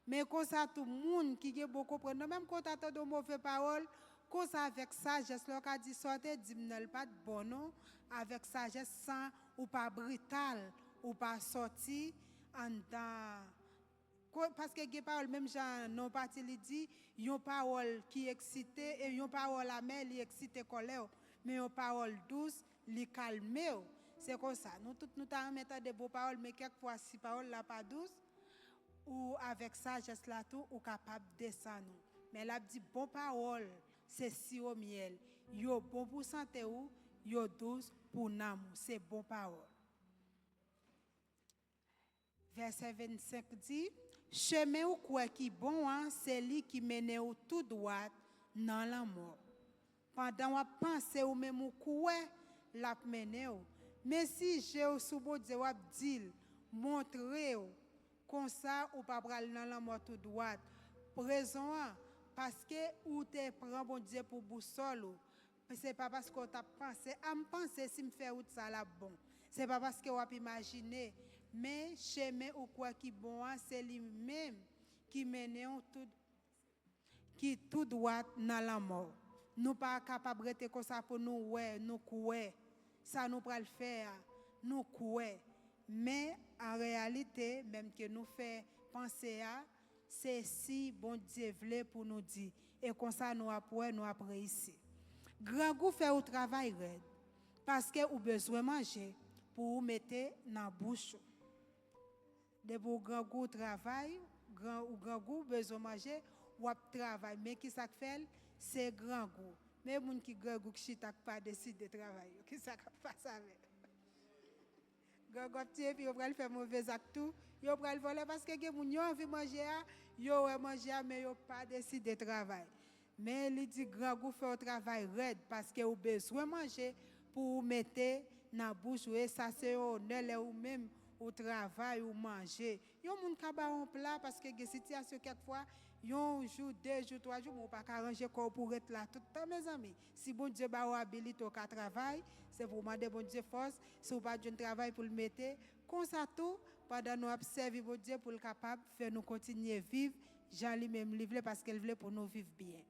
Men konsa tou, moun ki gen bon konprann nan, menm kan w ta tande yon move pawòl, konsa avèk sajès, lè w ka di sa w te di m nan, l pa t bon non, avèk sajès, san ou pa brital, ou pa sòti anndan Ko- paske gen pawòl, menm jan non pati li di, yon pawòl ki eksite, e yon pawòl amè, li eksite kòlè w. Men yon pawòl dous, li kalme w. Se konsa, nou tout nou ta renmen tande bon pawòl, men kèk fwa si pawòl la pa dous, ou avèk sajès la tou, ou kapab desann ou. Men l ap di bon pawòl, se siwo myèl. Yo bon pou sante ou, yo dous pou nanm ou. Se bon pawòl. Vèsè vennsenk di, chemen ou kwè ki bon an, se li ki mennen ou tou dwat nan lanmò. Pandan w ap panse ou menm ou kwè l ap mennen w. Men si je w sou Bondye, w ap di l, montre w. Konsa, ou pa pral nan lanmò tou dwat. Rezon an, paske ou te pran Bondye pou bousòl ou. Se pa paske w t ap panse, a m panse si m fè wout sa l ap bon. Se pa paske w ap imajine, men chemen ou kwè ki bon an, se li menm ki mennen w tou, ki tou dwat nan lanmò. Nou pa kapab rete konsa pou nou wè, nou kwè. Sa nou pral fè a, nou kwè. Men, an reyalite, menm ke nou fè panse a, se si Bondye vle pou nou di. E konsa nou ap wè, nou ap reyisi. Grangou fè ou travay rèd, paske ou bezwen manje pou ou mete nan bouch ou. Depi ou grangou, ou travay, gran, ou grangou, ou bezwen manje, w ap travay. Men ki sa k fè l? Se grangou. Men moun ki grangou, k chita, k pa deside travay yo, ki sa k ap pase avè l? Grangou ap tiye, epi yo pral fè move zak tou. Yo pral vòlè, paske gen moun, yo anvi manje a, yo wè manje a, men yo pa deside travay. Men li di grangou fè w travay rèd, paske ou bezwen manje pou ou mete nan bouch ou, e sa se yon onè lè ou menm ou travay, ou manje. Yon moun ka ba w yon pla, paske gen sitiyasyon kèk fwa, yon jou, de jou, twa jou, men ou pa ka ranje kò w pou w ret la tout tan, mezanmi. Si Bondye ba w abilite, w ka travay, se pou w mande Bondye fòs. Si w pa jwenn travay pou l mete, konsa tou, pandan nou ap sèvi Bondye pou l kapab fè nou kontinye viv jan li menm li vle, paske l vle pou nou viv byen.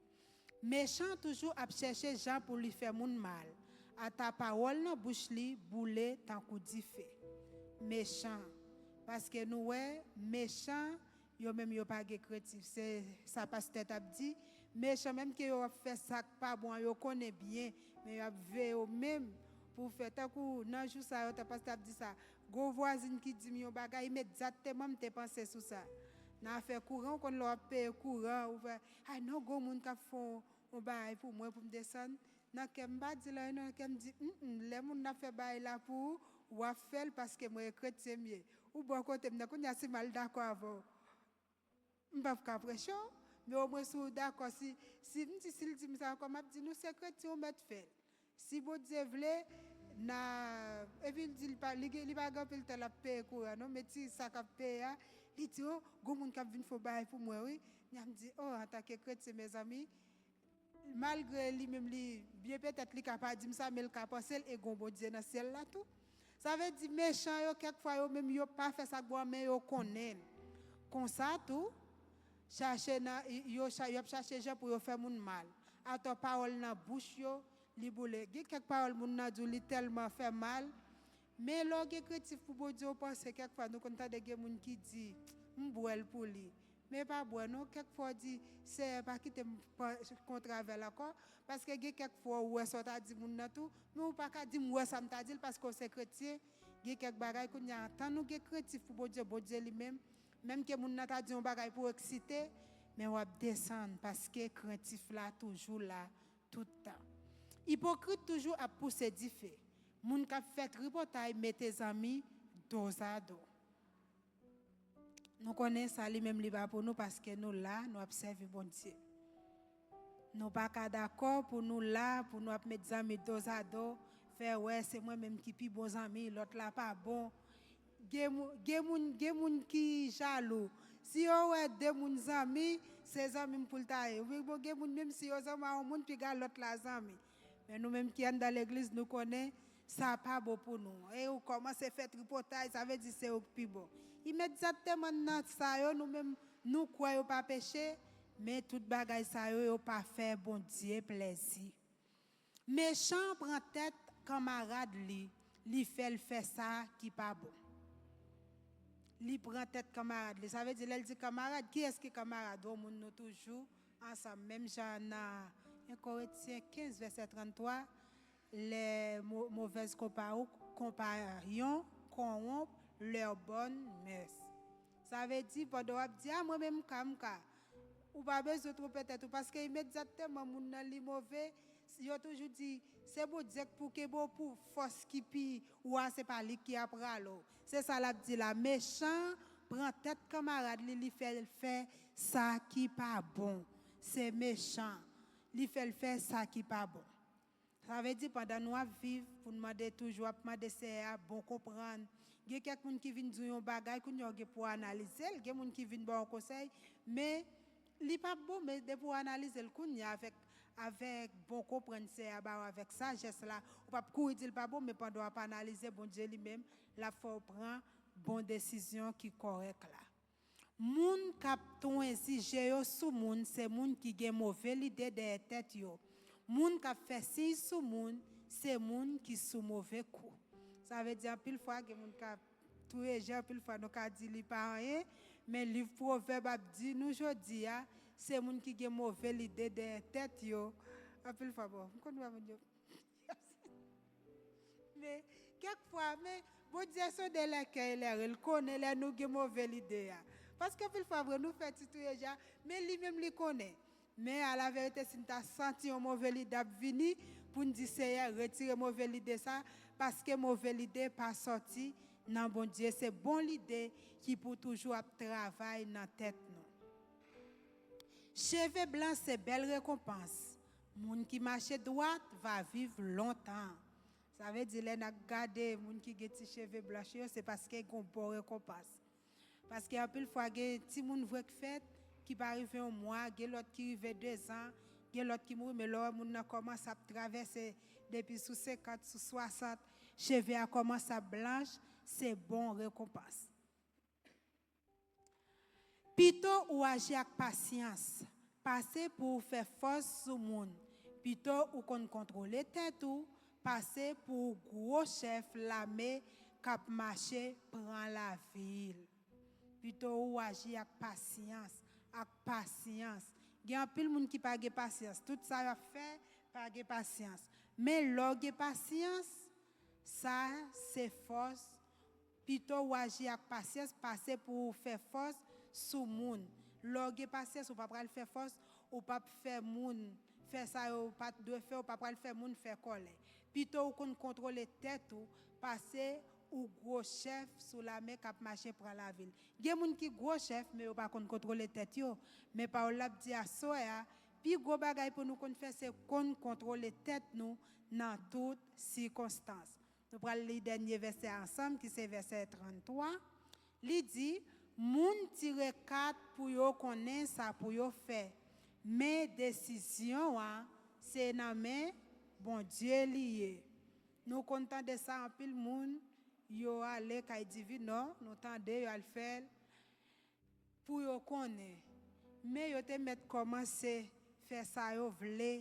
Mechan toujou ap chèche jan pou li fè moun mal. Ata pawòl nan bouch li boule tankou dife. Mechan. Paske nou wè, mechan, yo menm yo pa gen krentif. Se sa pastè t ap di. Mechan, menm ke yo ap fè sa k pa bon an, yo konnen byen, men y ap veye yo menm pou fè. Tankou nan jou sa yo, tan pastè ap di sa, gon vwazin ki di m yon bagay, imedyatman m te panse sou sa. Nan afè kouran, ou konn lè w ap peye kouran, ou fè, ay non, gon moun k ap fè yon, yon bagay pou mwen, pou m desann. Nan kè m, m pa di l anyen, nan kè m di, m, m, lè moun nan ap fè bagay la pou ou, w ap fè l paske mwen e kretyen m ye. Ou bò kote m nan, kounye a si m al dakò avè w, m p ap ka preche w, men omwen si w dakò, si, si m di, si l di m sa ankò, m ap di, nou se kretyen, ou mèt fè l. Si Bondye vle, na, epi l di l pa, li gen, li pa gen anpil tan l ap peye kouran, non, men ti sa k ap peye a, li di, o, gon moun k ap vin fè yon bagay pou mwen, wi. N ap di, o, antanke kretyen, mezanmi, malgre li menm li byen, petèt li ka pa di m sa, men l ka panse l, e gon Bondye nan syèl la tou. Sa vle di, mechan yo, kèk fwa, yo menm, yo pa fè sa k bon an, men yo konnen l. Konsa tou, chache nan, yo, cha- y ap chache jan pou yo fè moun mal. Atò pawòl nan bouch yo, li boule. Gen kèk pawòl moun nan di w, li tèlman fè mal. Men lè w gen krentif pou Bondye, w panse kèk fwa, nou konn tande gen moun ki di, m bwè l pou li. Men pa bwè non, kèk fwa w di, Seyè, pa kite m pa- kontre avè l ankò, paske gen kèk fwa ou wè sa w ta di moun nan tou, men ou pa ka di m wè sa m ta di l, paske w se kretyen, gen kèk bagay kounye a, tan nou gen krentif pou Bondye, Bondye li menm, Menm ke moun nan ta di yon bagay pou eksite, men w ap desann paske krentif la toujou la tout tan. Ipokrit toujou ap pouse dife. Moun k ap fè tripotay mete zanmi dozado. Nou konnen sa li menm li pa pou nou paske nou la, nou ap sèvi Bondye. Nou pa ka dakò pou nou la, pou nou ap met zanmi dozado, fè wè se mwen menm ki pi bon zanmi, lòt la pa bon. Gen moun, gen moun, gen moun ki jalou. Si yo wè de moun zanmi, se zanmi m pou l ta ye. Wi, bon, gen moun menm si yo zanmi a yon moun, piga lòt la zanmi. Men nou menm ki anndan legliz, nou konnen sa pa bon pou nou. E ou kòmanse fè tripotay, sa vle di se ou k pi bon. Imedyatman nan sa yo, nou menm, nou kwè yo pa peche, men tout bagay sa yo, yo pa fè Bondye plèzi. Mechan pran tèt kanmarad li, li fè l fè sa ki pa bon. Li pran tèt kanmarad li. Sa vle di, lè l di kanmarad, kiyès ki kanmarad? Yon moun nou toujou ansanm. Menm jan nan en Korentyen kenz, vèsè tranntwa, les mau- mauvaises compa- compagnons corrompent leurs bonnes mœurs. Sa vle di, pandan w ap di, a, mwen menm, m ka, m ka. Ou pa bezwen twonpe tèt ou, paske imedyatman moun nan li move, yo toujou di, se Bondye k pou kenbe w pou fòs ki pi ou a, se pa li ki ap rale w. Se sa l ap di la, mechan pran tèt kanmarad li, li fè l fè sa ki pa bon. Se mechan, li fè l fè sa ki pa bon. Sa vle di, pandan nou ap viv, pou n mande toujou, ap mande Seyè a bon konprann. Gen kèk moun ki vin di w yon bagay, kounye a w gen pou w analize l. Gen moun ki vin ba w yon konsèy, men li p ap bon, men depi w analize l kounye a avèk, avèk bon konprann Seyè a ba w avèk sajès la, ou p ap kouri di l pa bon, men pandan w ap analize, Bondye li menm, l ap fè w pran bon desizyon ki kòrèk la. Moun k ap twenzi je yo sou moun, se moun ki gen move lide dèyè tèt yo. Moun k ap fè siy sou moun, se moun ki sou move kou. Sa vle di, anpil fwa, gen moun k ap touye je, anpil fwa, nou ka di li pa anyen, men liv Pwovèb ap di nou jodi a, se moun ki gen move lide dèyè tèt yo. Anpil fwa, bon, m konn wè moun yo. Men, kèk fwa, men, Bondye sonde lè kè e lè ren, l konnen lè nou gen move lide a. Paske anpil fwa vre, nou fè ti touye je a, men li menm li konnen. Men alaverite, si n ta santi yon move lide ap vini, pou n di, Seyè, retire move lide sa, paske move lide pa sòti nan Bondye. Se bon lide ki pou toujou ap travay nan tèt nou. Cheve blan se bèl rekonpans. Moun ki mache dwat va viv lontan. Sa vle di, lè n ap gade moun ki gen ti cheve blanch yo, se paske gen yon bon rekonpans. Paske anpil fwa, gen timoun vre k fèt, ki pa rive yon mwa, gen lòt ki rive dezan, gen lòt ki mouri, men lè w wè moun nan kòmanse ap travèse depi sou senkant, sou swasant, cheve a kòmanse ap blanch, se bon rekonpans. Pito ou aji ak pasyans, pase pou ou fè fòs sou moun. Pito ou konn kontwole tèt ou, pase pou ou gwo chèf lame k ap mache pran lavil. Pito ou aji ak pasyans, ak pasyans. Gen anpil moun ki pa gen pasyans. Tout sa y ap fè, pa gen pasyans. Men lè w gen pasyans, sa se fòs. Pito w aji ak pasyans pase pou w fè fòs sou moun. Lè w gen pasyans, ou pa pral fè fòs, ou p ap fè moun fè sa yo pa t dwe fè, ou pa pral fè moun fè kòlè. Pito w konn kontwole tèt ou, pase ou gwo chèf sou lame k ap mache pran lavil. Gen moun ki gwo chèf, men yo pa konn kontwole tèt yo. Men pawòl la ap di aswè a, pi gwo bagay pou nou konn fè, se konn kontwole tèt nou nan tout sikonstans. Nou pral li dènye vèsè a ansanm, ki se vèsè tranntwa. Li di, moun tire kat pou yo konnen sa pou yo fè, men desizyon an, se nan men Bondye li ye. Nou konn tande sa, anpil moun, yo ale kay divinò, nou tande yo al fè l pou yo konnen. Men yo te mèt kòmanse fè sa yo vle.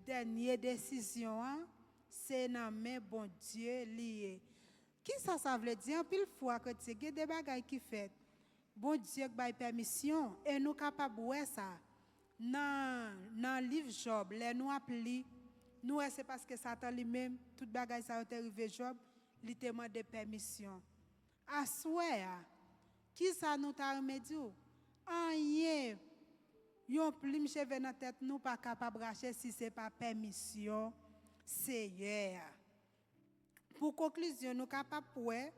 Dènye desizyon an, se nan men Bondye li ye. Kisa sa vle di? Anpil fwa, kretyen, gen de bagay ki fèt, Bondye k bay pèmisyon, e nou kapab wè sa nan, nan liv Jòb. Lè nou ap li, nou wè se paske Satan li menm, tout bagay sa yo te rive Jòb, li te mande pèmisyon. Aswè a, Kisa nou ta renmen di w? Anyen yon plim cheve nan tèt nou pa kapab rache si se pa pèmisyon Seyè a. Pou konklizyon, nou kapab wè,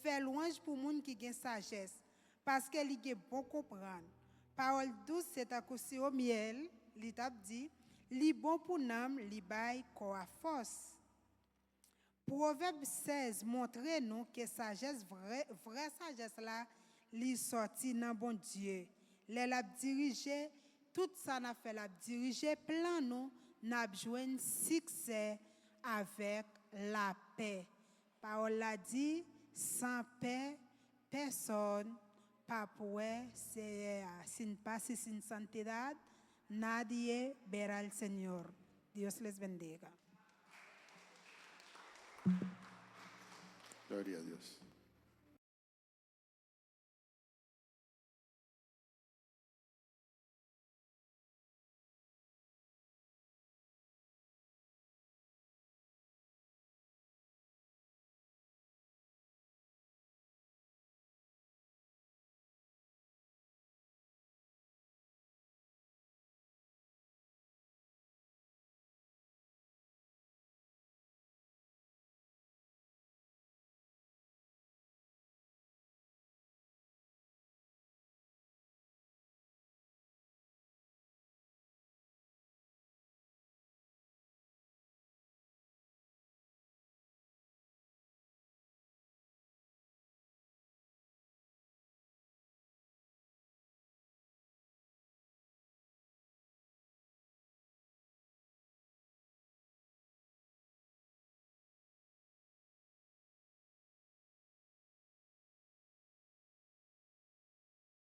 fè lwanj pou moun ki gen sajès, paske li gen bon konprann. Pawòl dous se tankou siwo myèl, li t ap di, li bon pou nanm, li bay kò a fòs. Pwovèb sèz montre nou ke sajès vrè, vrè sajès la, li sòti nan Bondye. Lè l ap dirije, tout sa n ap fè, l ap dirije plan nou, n ap jwenn siksè avèk lapè. Pawòl la di, san pè, pèsòn p ap wè Seyè a. Sin paz y sin santidad, nadie verá al Señor. Dios les bendiga. Gloria a Dios.